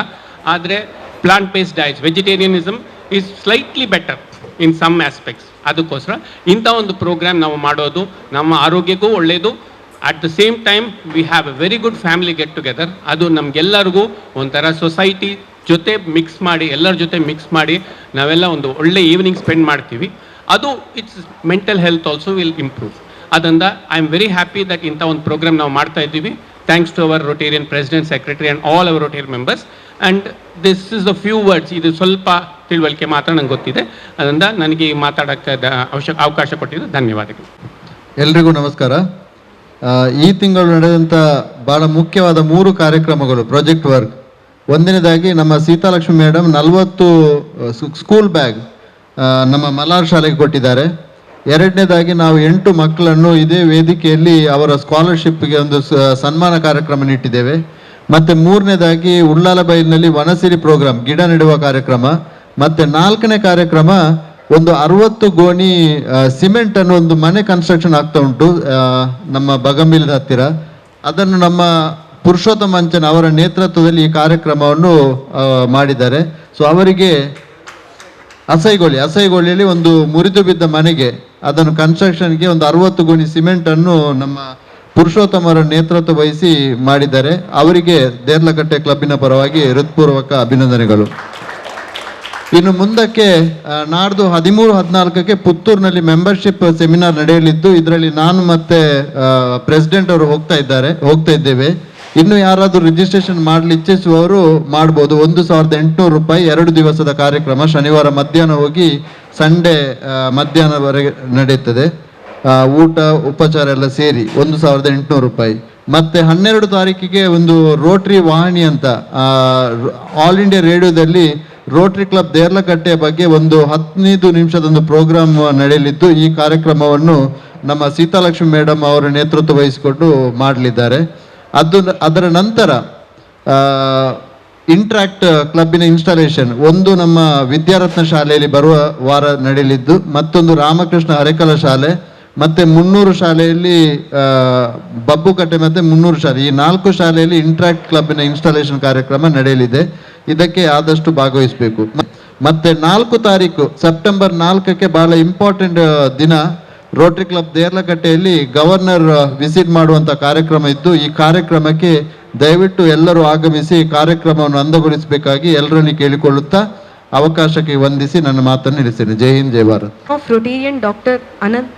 ಆದರೆ plant based diets, vegetarianism is slightly better in some aspects. ಅದಕ್ಕೋಸ್ಕರ ಇಂಥ ಒಂದು ಪ್ರೋಗ್ರಾಮ್ ನಾವು ಮಾಡೋದು ನಮ್ಮ ಆರೋಗ್ಯಕ್ಕೂ ಒಳ್ಳೆಯದು. At the same time we have a very good family get together. ಅದು ನಮಗೆಲ್ಲರಿಗೂ ಒಂಥರ ಸೊಸೈಟಿ ಜೊತೆ ಮಿಕ್ಸ್ ಮಾಡಿ, ಎಲ್ಲರ ಜೊತೆ ಮಿಕ್ಸ್ ಮಾಡಿ ನಾವೆಲ್ಲ ಒಂದು ಒಳ್ಳೆ ಈವ್ನಿಂಗ್ ಸ್ಪೆಂಡ್ ಮಾಡ್ತೀವಿ. ಅದು it's mental health also will improve. ಅದರಿಂದ I am very happy that ಇಂಥ ಒಂದು ಪ್ರೋಗ್ರಾಮ್ ನಾವು ಮಾಡ್ತಾ ಇದ್ದೀವಿ. Thanks to our Rotarian president, secretary and all our Rotarian members. And this is the few words, ಇದು ಸ್ವಲ್ಪ ತಿಳುವಳಿಕೆ ಮಾತ್ರ ನಂಗೆ ಗೊತ್ತಿದೆ. ಅದರಿಂದ ನನಗೆ ಮಾತಾಡೋಕ್ಕೆ ಅವಕಾಶ ಕೊಟ್ಟಿದ್ದು ಧನ್ಯವಾದಗಳು. ಎಲ್ರಿಗೂ ನಮಸ್ಕಾರ. ಈ ತಿಂಗಳು ನಡೆದಂಥ ಭಾಳ ಮುಖ್ಯವಾದ 3 ಕಾರ್ಯಕ್ರಮಗಳು ಪ್ರಾಜೆಕ್ಟ್ ವರ್ಕ್. ಒಂದನೇದಾಗಿ ನಮ್ಮ ಸೀತಾಲಕ್ಷ್ಮಿ madam 40 school bag ನಮ್ಮ ಮಲಾರ್ ಶಾಲೆಗೆ ಕೊಟ್ಟಿದ್ದಾರೆ. ಎರಡನೇದಾಗಿ ನಾವು 8 ಮಕ್ಕಳನ್ನು ಇದೇ ವೇದಿಕೆಯಲ್ಲಿ ಅವರ ಸ್ಕಾಲರ್ಶಿಪ್ಗೆ ಒಂದು ಸನ್ಮಾನ ಕಾರ್ಯಕ್ರಮ ಇಟ್ಟಿದ್ದೇವೆ. ಮತ್ತು ಮೂರನೇದಾಗಿ ಉಳ್ಳಾಲಬೈಲಿನಲ್ಲಿ ವನಸಿರಿ ಪ್ರೋಗ್ರಾಮ್, ಗಿಡ ನೆಡುವ ಕಾರ್ಯಕ್ರಮ. ಮತ್ತು 4ನೇ ಕಾರ್ಯಕ್ರಮ ಒಂದು 60 ಗೋಣಿ ಸಿಮೆಂಟ್ ಅನ್ನು ಒಂದು ಮನೆ ಕನ್ಸ್ಟ್ರಕ್ಷನ್ ಆಗ್ತಾ ಉಂಟು ನಮ್ಮ ಬಗಂಬಿಲದ ಹತ್ತಿರ. ಅದನ್ನು ನಮ್ಮ ಪುರುಷೋತ್ತಮ ಅಂಚನ್ ಅವರ ನೇತೃತ್ವದಲ್ಲಿ ಈ ಕಾರ್ಯಕ್ರಮವನ್ನು ಮಾಡಿದ್ದಾರೆ. ಸೊ ಅವರಿಗೆ ಅಸೈಗೋಳಿಯಲ್ಲಿ ಒಂದು ಮುರಿದು ಬಿದ್ದ ಮನೆಗೆ ಅದನ್ನು ಕನ್ಸ್ಟ್ರಕ್ಷನ್ಗೆ ಒಂದು 60 ಗೋಣಿ ಸಿಮೆಂಟನ್ನು ನಮ್ಮ ಪುರುಷೋತ್ತಮರ ನೇತೃತ್ವ ವಹಿಸಿ ಮಾಡಿದ್ದಾರೆ. ಅವರಿಗೆ ದೇರ್ಲಕಟ್ಟೆ ಕ್ಲಬ್ಬಿನ ಪರವಾಗಿ ಹೃತ್ಪೂರ್ವಕ ಅಭಿನಂದನೆಗಳು. ಇನ್ನು ಮುಂದಕ್ಕೆ ನಾಡ್ದು 13-14ಕ್ಕೆ ಪುತ್ತೂರಿನಲ್ಲಿ ಮೆಂಬರ್ಶಿಪ್ ಸೆಮಿನಾರ್ ನಡೆಯಲಿದ್ದು, ಇದರಲ್ಲಿ ನಾನು ಮತ್ತೆ ಪ್ರೆಸಿಡೆಂಟ್ ಅವರು ಹೋಗ್ತಾ ಇದ್ದೇವೆ. ಇನ್ನು ಯಾರಾದರೂ ರಿಜಿಸ್ಟ್ರೇಷನ್ ಮಾಡಲು ಇಚ್ಛಿಸುವವರು ಮಾಡ್ಬೋದು. 1800 ರೂಪಾಯಿ 2 ದಿವಸದ ಕಾರ್ಯಕ್ರಮ. ಶನಿವಾರ ಮಧ್ಯಾಹ್ನ ಹೋಗಿ ಸಂಡೇ ಮಧ್ಯಾಹ್ನವರೆಗೆ ನಡೆಯುತ್ತದೆ. ಊಟ ಉಪಚಾರ ಎಲ್ಲ ಸೇರಿ 1800 ರೂಪಾಯಿ. ಮತ್ತು 12 ತಾರೀಕಿಗೆ ಒಂದು ರೋಟರಿ ವಾಹಿನಿ ಅಂತ ಆಲ್ ಇಂಡಿಯಾ ರೇಡಿಯೋದಲ್ಲಿ ರೋಟರಿ ಕ್ಲಬ್ ದೇರ್ಲಕಟ್ಟೆಯ ಬಗ್ಗೆ ಒಂದು 15 ನಿಮಿಷದೊಂದು ಪ್ರೋಗ್ರಾಮ್ ನಡೆಯಲಿದ್ದು, ಈ ಕಾರ್ಯಕ್ರಮವನ್ನು ನಮ್ಮ ಸೀತಾಲಕ್ಷ್ಮಿ ಮೇಡಮ್ ಅವರ ನೇತೃತ್ವ ವಹಿಸಿಕೊಂಡು ಮಾಡಲಿದ್ದಾರೆ. ಅದರ ನಂತರ ಇಂಟ್ರಾಕ್ಟ್ ಕ್ಲಬ್ಬಿನ ಇನ್ಸ್ಟಾಲೇಷನ್ ಒಂದು ನಮ್ಮ ವಿದ್ಯಾರತ್ನ ಶಾಲೆಯಲ್ಲಿ ಬರುವ ವಾರ ನಡೆಯಲಿದ್ದು, ಮತ್ತೊಂದು ರಾಮಕೃಷ್ಣ ಹರೇಕಳ ಶಾಲೆ, ಮತ್ತು 300 ಶಾಲೆಯಲ್ಲಿ ಬಬ್ಬುಕಟ್ಟೆ ಮತ್ತು 300 ಶಾಲೆ, ಈ 4 ಶಾಲೆಯಲ್ಲಿ ಇಂಟ್ರಾಕ್ಟ್ ಕ್ಲಬ್ಬಿನ ಇನ್ಸ್ಟಾಲೇಷನ್ ಕಾರ್ಯಕ್ರಮ ನಡೆಯಲಿದೆ. ಇದಕ್ಕೆ ಆದಷ್ಟು ಭಾಗವಹಿಸಬೇಕು. ಮತ್ತು 4 ತಾರೀಕು ಸೆಪ್ಟೆಂಬರ್ 4ಕ್ಕೆ ಬಹಳ ಇಂಪಾರ್ಟೆಂಟ್ ದಿನ, ರೋಟರಿ ಕ್ಲಬ್ ದೇರ್ಲಕಟ್ಟೆಯಲ್ಲಿ ಗವರ್ನರ್ ವಿಸಿಟ್ ಮಾಡುವಂಥ ಕಾರ್ಯಕ್ರಮ ಇದ್ದು, ಈ ಕಾರ್ಯಕ್ರಮಕ್ಕೆ ದಯವಿಟ್ಟು ಎಲ್ಲರೂ ಆಗಮಿಸಿ ಕಾರ್ಯಕ್ರಮವನ್ನು ಅಂದಗೊಳಿಸಬೇಕಾಗಿ ಎಲ್ಲರಲ್ಲಿ ಕೇಳಿಕೊಳ್ಳುತ್ತಾ ಅವಕಾಶಕ್ಕೆ ವಂದಿಸಿ ನನ್ನ ಮಾತನ್ನು ನಿಲ್ಲಿಸ್ತೇನೆ. ಜೈ ಹಿಂದ್, ಜೈ Bharat. Of Rotarian Dr. Anant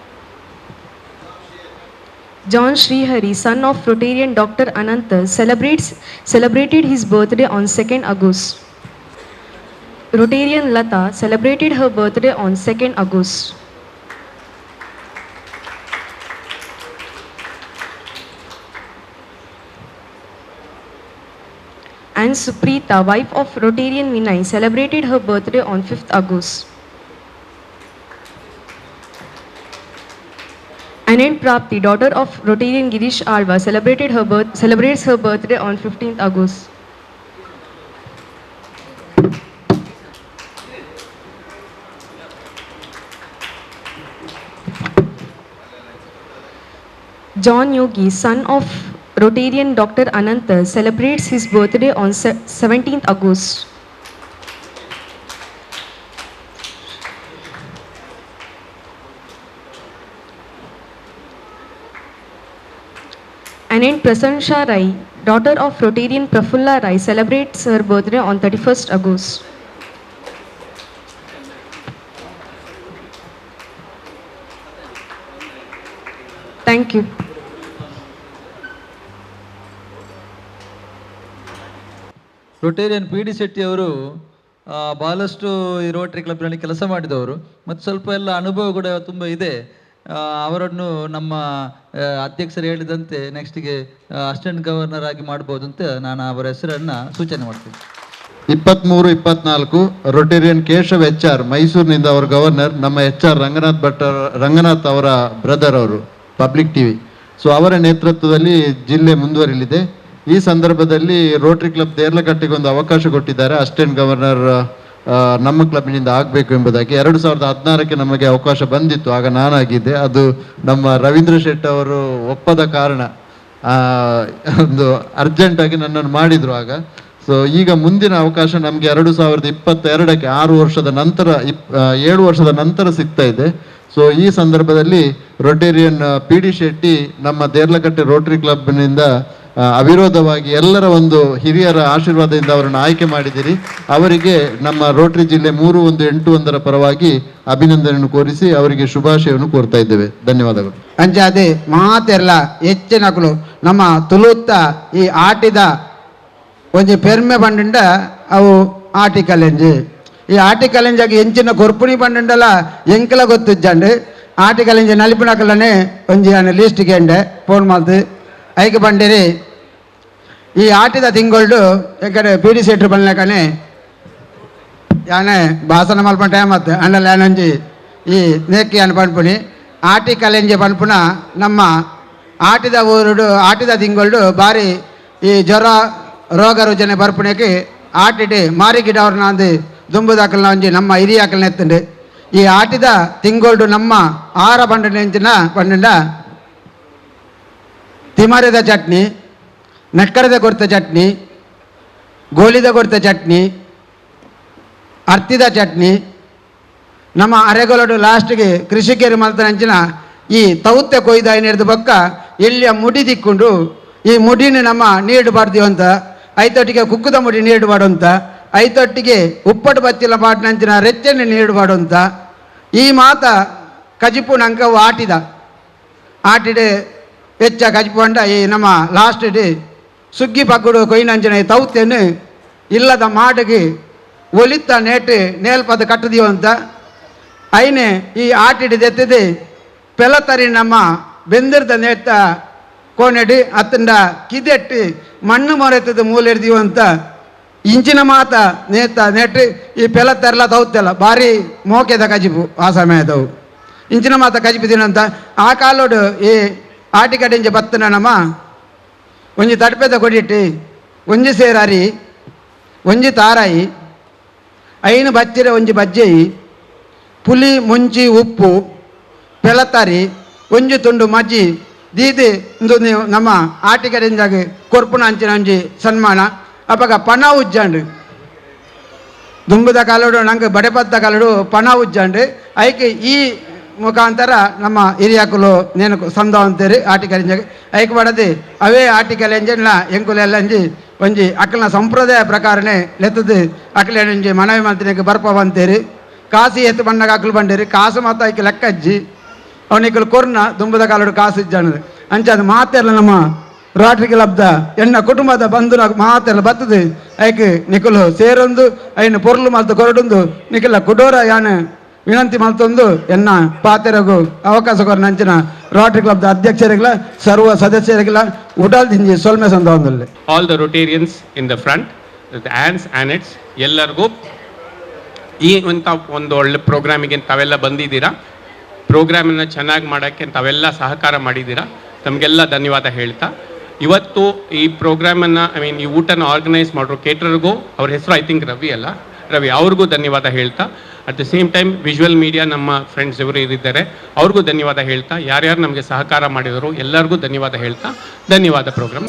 John Srihari, son of Rotarian Dr. Anant, celebrated his birthday on 2nd August. Rotarian Lata celebrated her birthday on 2nd August. And Suprita, wife of Rotarian Vinay, celebrated her birthday on 5th August. Anand Prapti, daughter of Rotarian Girish Alva, celebrates her birthday on 15th August. John Yogi, son of Rotarian Dr. Ananta, celebrates his birthday on 17th August. Anand Prasansha Rai, daughter of Rotarian Prafulla Rai, celebrates her birthday on 31st August. Thank you. Rotarian P D Shetty ಅವರು ಭಾಳಷ್ಟು ಈ Rotary ಕ್ಲಬ್ನಲ್ಲಿ ಕೆಲಸ ಮಾಡಿದವರು ಮತ್ತು ಸ್ವಲ್ಪ ಎಲ್ಲ ಅನುಭವ ಕೂಡ ತುಂಬ ಇದೆ. ಅವರನ್ನು ನಮ್ಮ ಅಧ್ಯಕ್ಷರು ಹೇಳಿದಂತೆ ನೆಕ್ಸ್ಟಿಗೆ ಅಸಿಸ್ಟೆಂಟ್ ಗವರ್ನರ್ ಆಗಿ ಮಾಡ್ಬೋದು ಅಂತ ನಾನು ಅವರ ಹೆಸರನ್ನು ಸೂಚನೆ ಮಾಡ್ತೀನಿ. 23, 24 Rotarian Keshav H R ಮೈಸೂರಿನಿಂದ ಅವರು ಗವರ್ನರ್, ನಮ್ಮ ಎಚ್ ಆರ್ ರಂಗನಾಥ್ ಭಟ್ ರಂಗನಾಥ್ ಅವರ ಬ್ರದರ್ ಅವರು public TV, so ಅವರ ನೇತೃತ್ವದಲ್ಲಿ ಜಿಲ್ಲೆ ಮುಂದುವರಿಯಲಿದೆ. ಈ ಸಂದರ್ಭದಲ್ಲಿ ರೋಟರಿ ಕ್ಲಬ್ ದೇರ್ಲಕಟ್ಟೆಗೆ ಒಂದು ಅವಕಾಶ ಕೊಟ್ಟಿದ್ದಾರೆ ಅಸಿಸ್ಟೆಂಟ್ ಗವರ್ನರ್ ನಮ್ಮ ಕ್ಲಬ್ನಿಂದ ಆಗಬೇಕು ಎಂಬುದಾಗಿ. 2016ಕ್ಕೆ ನಮಗೆ ಅವಕಾಶ ಬಂದಿತ್ತು, ಆಗ ನಾನಾಗಿದ್ದೆ. ಅದು ನಮ್ಮ ರವೀಂದ್ರ ಶೆಟ್ಟಿ ಅವರು ಒಪ್ಪದ ಕಾರಣ ಒಂದು ಅರ್ಜೆಂಟಾಗಿ ನನ್ನನ್ನು ಮಾಡಿದರು ಆಗ. ಸೊ ಈಗ ಮುಂದಿನ ಅವಕಾಶ ನಮಗೆ 2022ಕ್ಕೆ 6 ವರ್ಷದ ನಂತರ 7 ವರ್ಷದ ನಂತರ ಸಿಗ್ತಾ ಇದೆ. ಸೊ ಈ ಸಂದರ್ಭದಲ್ಲಿ Rotarian P D Shetty ನಮ್ಮ ದೇರ್ಲಕಟ್ಟೆ ರೋಟರಿ ಕ್ಲಬ್ನಿಂದ ಅವಿರೋಧವಾಗಿ ಎಲ್ಲರ ಒಂದು ಹಿರಿಯರ ಆಶೀರ್ವಾದದಿಂದ ಅವರನ್ನು ಆಯ್ಕೆ ಮಾಡಿದ್ದೀರಿ. ಅವರಿಗೆ ನಮ್ಮ ರೋಟರಿ ಜಿಲ್ಲೆ 3181 ಪರವಾಗಿ ಅಭಿನಂದನೆಯನ್ನು ಕೋರಿಸಿ ಅವರಿಗೆ ಶುಭಾಶಯವನ್ನು ಕೋರ್ತಾ ಇದ್ದೇವೆ. ಧನ್ಯವಾದಗಳು. ಅಂಚಾದೆ ಮಾತೆರ್ಲ ಹೆಚ್ಚಿನಕುಲು ನಮ್ಮ ತುಳುತ್ತ ಈ ಆಟಿದ ಒಂಜಿ ಪೆರ್ಮೆ ಬಂಡುಂಡ ಅವು ಆಟಿ ಕಲೆಂಜಿ. ಈ ಆಟಿ ಕಲೆಂಜಾಗಿ ಎಂಚಿನ ಕೊರ್ಪುಣಿ ಬಂಡುಂಡಲ ಎಂಕಲ ಗೊತ್ತಿಜ್ಜಂಡು. ಆಟಿ ಕಲೆಂಜಿ ನಲಿಪಿನಕಲನೆ ಒಂಜಿ ಆನೆ ಲೀಸ್ಟ್ಗೆ ಎಂಡೆ ಫೋನ್ ಮಾಲ್ತು ಐಕೆ ಬಂಡಿರಿ. ಈ ಆಟಿದ ತಿಂಗೊಳ್ಡು ಎಂಕಡೆ ಪಿ ಡಿ ಸೆಟ್ರು ಬನ್ಲಕನೆ ಯಾನೆ ಭಾಷಣ ಮಲ್ಪ ಟೈಮ್ ಆತು ಅಂಡಲ ಯಾನೊಂಜಿ ಈ ನೇಕಿ ಯಾನ್ ಪನ್ಪುಣಿ ಆಟಿ ಕಲೆಂಜಿ ಪನ್ಪುನ ನಮ್ಮ ಆಟಿದ ಊರುಡು ಆಟಿದ ತಿಂಗೊಳ್ಡು ಬಾರಿ ಈ ಜ್ವರ ರೋಗ ರುಜನೆ ಬರ್ಪುಣೆಗೆ ಆಟಿಡೆ ಮಾರಿ ಗಿಡ ಅವ್ರನ್ನ ಅಂದು ದುಂಬುದಾಕಲ್ನ ಒಂಜಿ ನಮ್ಮ ಹಿರಿಯಾಕಲ್ನ ಎತ್ತುಂಡು. ಈ ಆಟಿದ ತಿಂಗೊಳ್ಡು ನಮ್ಮ ಆರ ಬಂಡ ನೆಂಚಿನ ಬಂಡ ತಿಮರೆದ ಚಟ್ನಿ, ನಕ್ಕರದ ಕೊರ್ತ ಚಟ್ನಿ, ಗೋಲಿದ ಕೊರ್ತ ಚಟ್ನಿ, ಅರ್ತಿದ ಚಟ್ನಿ, ನಮ್ಮ ಅರೆಗೊಲಡು ಲಾಸ್ಟ್ಗೆ ಕೃಷಿಕರು ಮಲ್ತನಂಚಿನ ಈ ತೌತೆ ಕೊಯ್ದ ಹಿಡಿದು ಬೊಕ್ಕ ಎಲ್ಲಿಯ ಮುಡಿ ದಿಕ್ಕೊಂಡು ಈ ಮುಡಿನ ನಮ್ಮ ನೀರು ಬಾರ್ದೀವಂತ, ಐತೊಟ್ಟಿಗೆ ಕುಕ್ಕುದ ಮುಡಿ ನೀರು ಬಾಡುವಂತ, ಐತೊಟ್ಟಿಗೆ ಉಪ್ಪಟ್ಟು ಬತ್ತಿಲ ಪಾಟ್ನಂಚಿನ ರೆಚ್ಚನೆ ನೀರು ಬಾಡುವಂತ ಈ ಮಾತ ಕಜಿಪು ನಂಕವು ಆಟಿದ ಆಟಿಡೆ ಹೆಚ್ಚ ಕಜಿಪು ಅಂಡ ಈ ನಮ್ಮ ಲಾಸ್ಟ್ ಡೇ ಸುಗ್ಗಿ ಪಗ್ಗುಡು ಕೊಯ್ನಂಚಿನ ಈ ತೌತೆನು ಇಲ್ಲದ ಮಾಟಿಗೆ ಒಲಿತ ನೇಟು ನೇಲ್ಪದ ಕಟ್ಟದೀವಂತ ಐನೆ ಈ ಆಟಿಡಿ ಪೆಲತರಿ ನಮ್ಮ ಬೆಂದಿರ್ದ ನೇಟ ಕೋನೆಡಿ ಅತ್ತಂಡ ಕಿದೆಟ್ಟಿ ಮಣ್ಣು ಮೊರೆತದ ಮೂಲೆ ಹಿಡ್ದೀವಂತ ಇಂಚಿನ ಮಾತ ನೇತ ನೆಟ್ಟು ಈ ಪೆಲತರ್ಲ ತೌತೆಲ್ಲ ಭಾರಿ ಮೋಕೆದ ಕಜಿಪು ಆ ಸಮಯದವು ಇಂಚಿನ ಮಾತ ಕಜಿಪು ತಿನ್ನಂತ ಆ ಕಾಲೋಡು ಈ ಆಟಿಕಡೆಂಜ ಬತ್ತನ ನಮ್ಮ ಒಂಜಿ ತಡ್ಪೆದ ಕೊಡಿಟ್ಟು ಒಂಜಿ ಸೇರಾರಿ ಒಂಜಿ ತಾರಾಯಿ ಐನು ಬಚ್ಚಿರೆ ಒಂಜಿ ಬಜ್ಜೆಯಿ ಪುಲಿ ಮುಂಚಿ ಉಪ್ಪು ಪೆಲತಾರಿ ಒಂಜಿ ತುಂಡು ಮಜ್ಜಿ ದೀದಿ ಇಂದು ನೀವು ನಮ್ಮ ಆಟಿಕಡೆಂಜಾಗಿ ಕೊರ್ಪುನ ಅಂಚಿನ ಒಂಜಿ ಸನ್ಮಾನ. ಅಪಗ ಪಣ ಉಜ್ಜಾಂಡು ದುಂಬುದ ಕಾಲೋಡು ನಂಗೆ ಬಡೆಪತ್ತ ಕಾಲೋಡು ಪಣ ಉಜ್ಜಾಂಡು ಐಕೆ ಈ ಮುಖಾಂತರ ನಮ್ಮ ಹಿರಿಯಾಕುಲು ನೇನು ಸಂದ ಅಂತೇರಿ ಆಟಿಕಲೆಂಜಾಗ ಐಕೆ ಬಡದು ಅವೇ ಆಟಿಕಲೆಂಜನ ಎಂಕುಲೆಲ್ಲಂಜಿ ಒಂಜಿ ಅಕ್ಕಲ್ನ ಸಂಪ್ರದಾಯ ಪ್ರಕಾರನೇ ಲೆತ್ತದು ಅಕ್ಕಲೆಂಜಿ ಮನವಿ ಮಂತ್ರಿಗೆ ಬರ್ಪವಂತೇರಿ ಕಾಸಿ ಎತ್ತು ಬಣ್ಣಗೆ ಅಕ್ಕಲು ಬಂಡೇರಿ ಕಾಸು ಮಾತ ಐಕೆ ಲೆಕ್ಕಜ್ಜಿ ಅವನಿಕಲು ಕೊರ್ನ ದುಂಬುದ ಕಾಲೋಡು ಕಾಸು ಇಜ್ಜಾಣದು ಅಂಚ ಅದು ಮಾತೆಲ್ಲ ನಮ್ಮ ರೋಟರಿ ಕ್ಲಬ್ದ ಎಣ್ಣ ಕುಟುಂಬದ ಬಂಧುನ ಮಾತೆಲ್ಲ ಬರ್ತದೆ ಐಕೆ ನಿಕುಲು ಸೇರೊಂದು ಐನು ಪೊರ್ಲು ಮಲ್ತು ಕೊರಡೊಂದು ನಿಖಲ ಕುಡೋರ ಯಾನೆ ವಿನಂತಿ ಮಲ್ತೊಂದು ಎನ್ನ ಪಾತೆರಗು ಅವಕಾಶ ಕೊರ ನಂಚಿನ ರೋಟರಿ ಕ್ಲಬ್ದ ಅಧ್ಯಕ್ಷರಿಗಲ ಸರ್ವ ಸದಸ್ಯರಿಗಲ ಉಡಲ್ ದಿಂಜಿ ಸೊಲ್ಮೆ ಸಂದ ಒಂದಲ್ಲಿ. All the Rotarians in the front, the ants ಆನೆಟ್ಸ್ ಎಲ್ಲರಿಗೂ ಈ ಒಂದು ಒಳ್ಳೆ ಪ್ರೋಗ್ರಾಮಿಗೆ ತಾವೆಲ್ಲ ಬಂದಿದ್ದೀರಾ. ಪ್ರೋಗ್ರಾಮನ್ನು ಚೆನ್ನಾಗಿ ಮಾಡೋಕ್ಕೆ ತಾವೆಲ್ಲ ಸಹಕಾರ ಮಾಡಿದ್ದೀರಾ, ತಮಗೆಲ್ಲ ಧನ್ಯವಾದ ಹೇಳ್ತಾ ಇವತ್ತು ಈ ಪ್ರೋಗ್ರಾಮನ್ನು ಈ ಊಟನ ಆರ್ಗನೈಸ್ ಮಾಡಿರೋ ಕೇಟ್ರರ್ಗೂ, ಅವ್ರ ಹೆಸರು I think Ravi ಅಲ್ಲ, ರವಿ ಅವ್ರಿಗೂ ಧನ್ಯವಾದ ಹೇಳ್ತಾ, at the same time visual media ನಮ್ಮ ಫ್ರೆಂಡ್ಸ್ ಇವರು ಇದ್ದಾರೆ ಅವ್ರಿಗೂ ಧನ್ಯವಾದ ಹೇಳ್ತಾ, ಯಾರ್ಯಾರು ನಮಗೆ ಸಹಕಾರ ಮಾಡಿದರು ಎಲ್ಲರಿಗೂ ಧನ್ಯವಾದ ಹೇಳ್ತಾ ಧನ್ಯವಾದ ಪ್ರೋಗ್ರಾಮ್.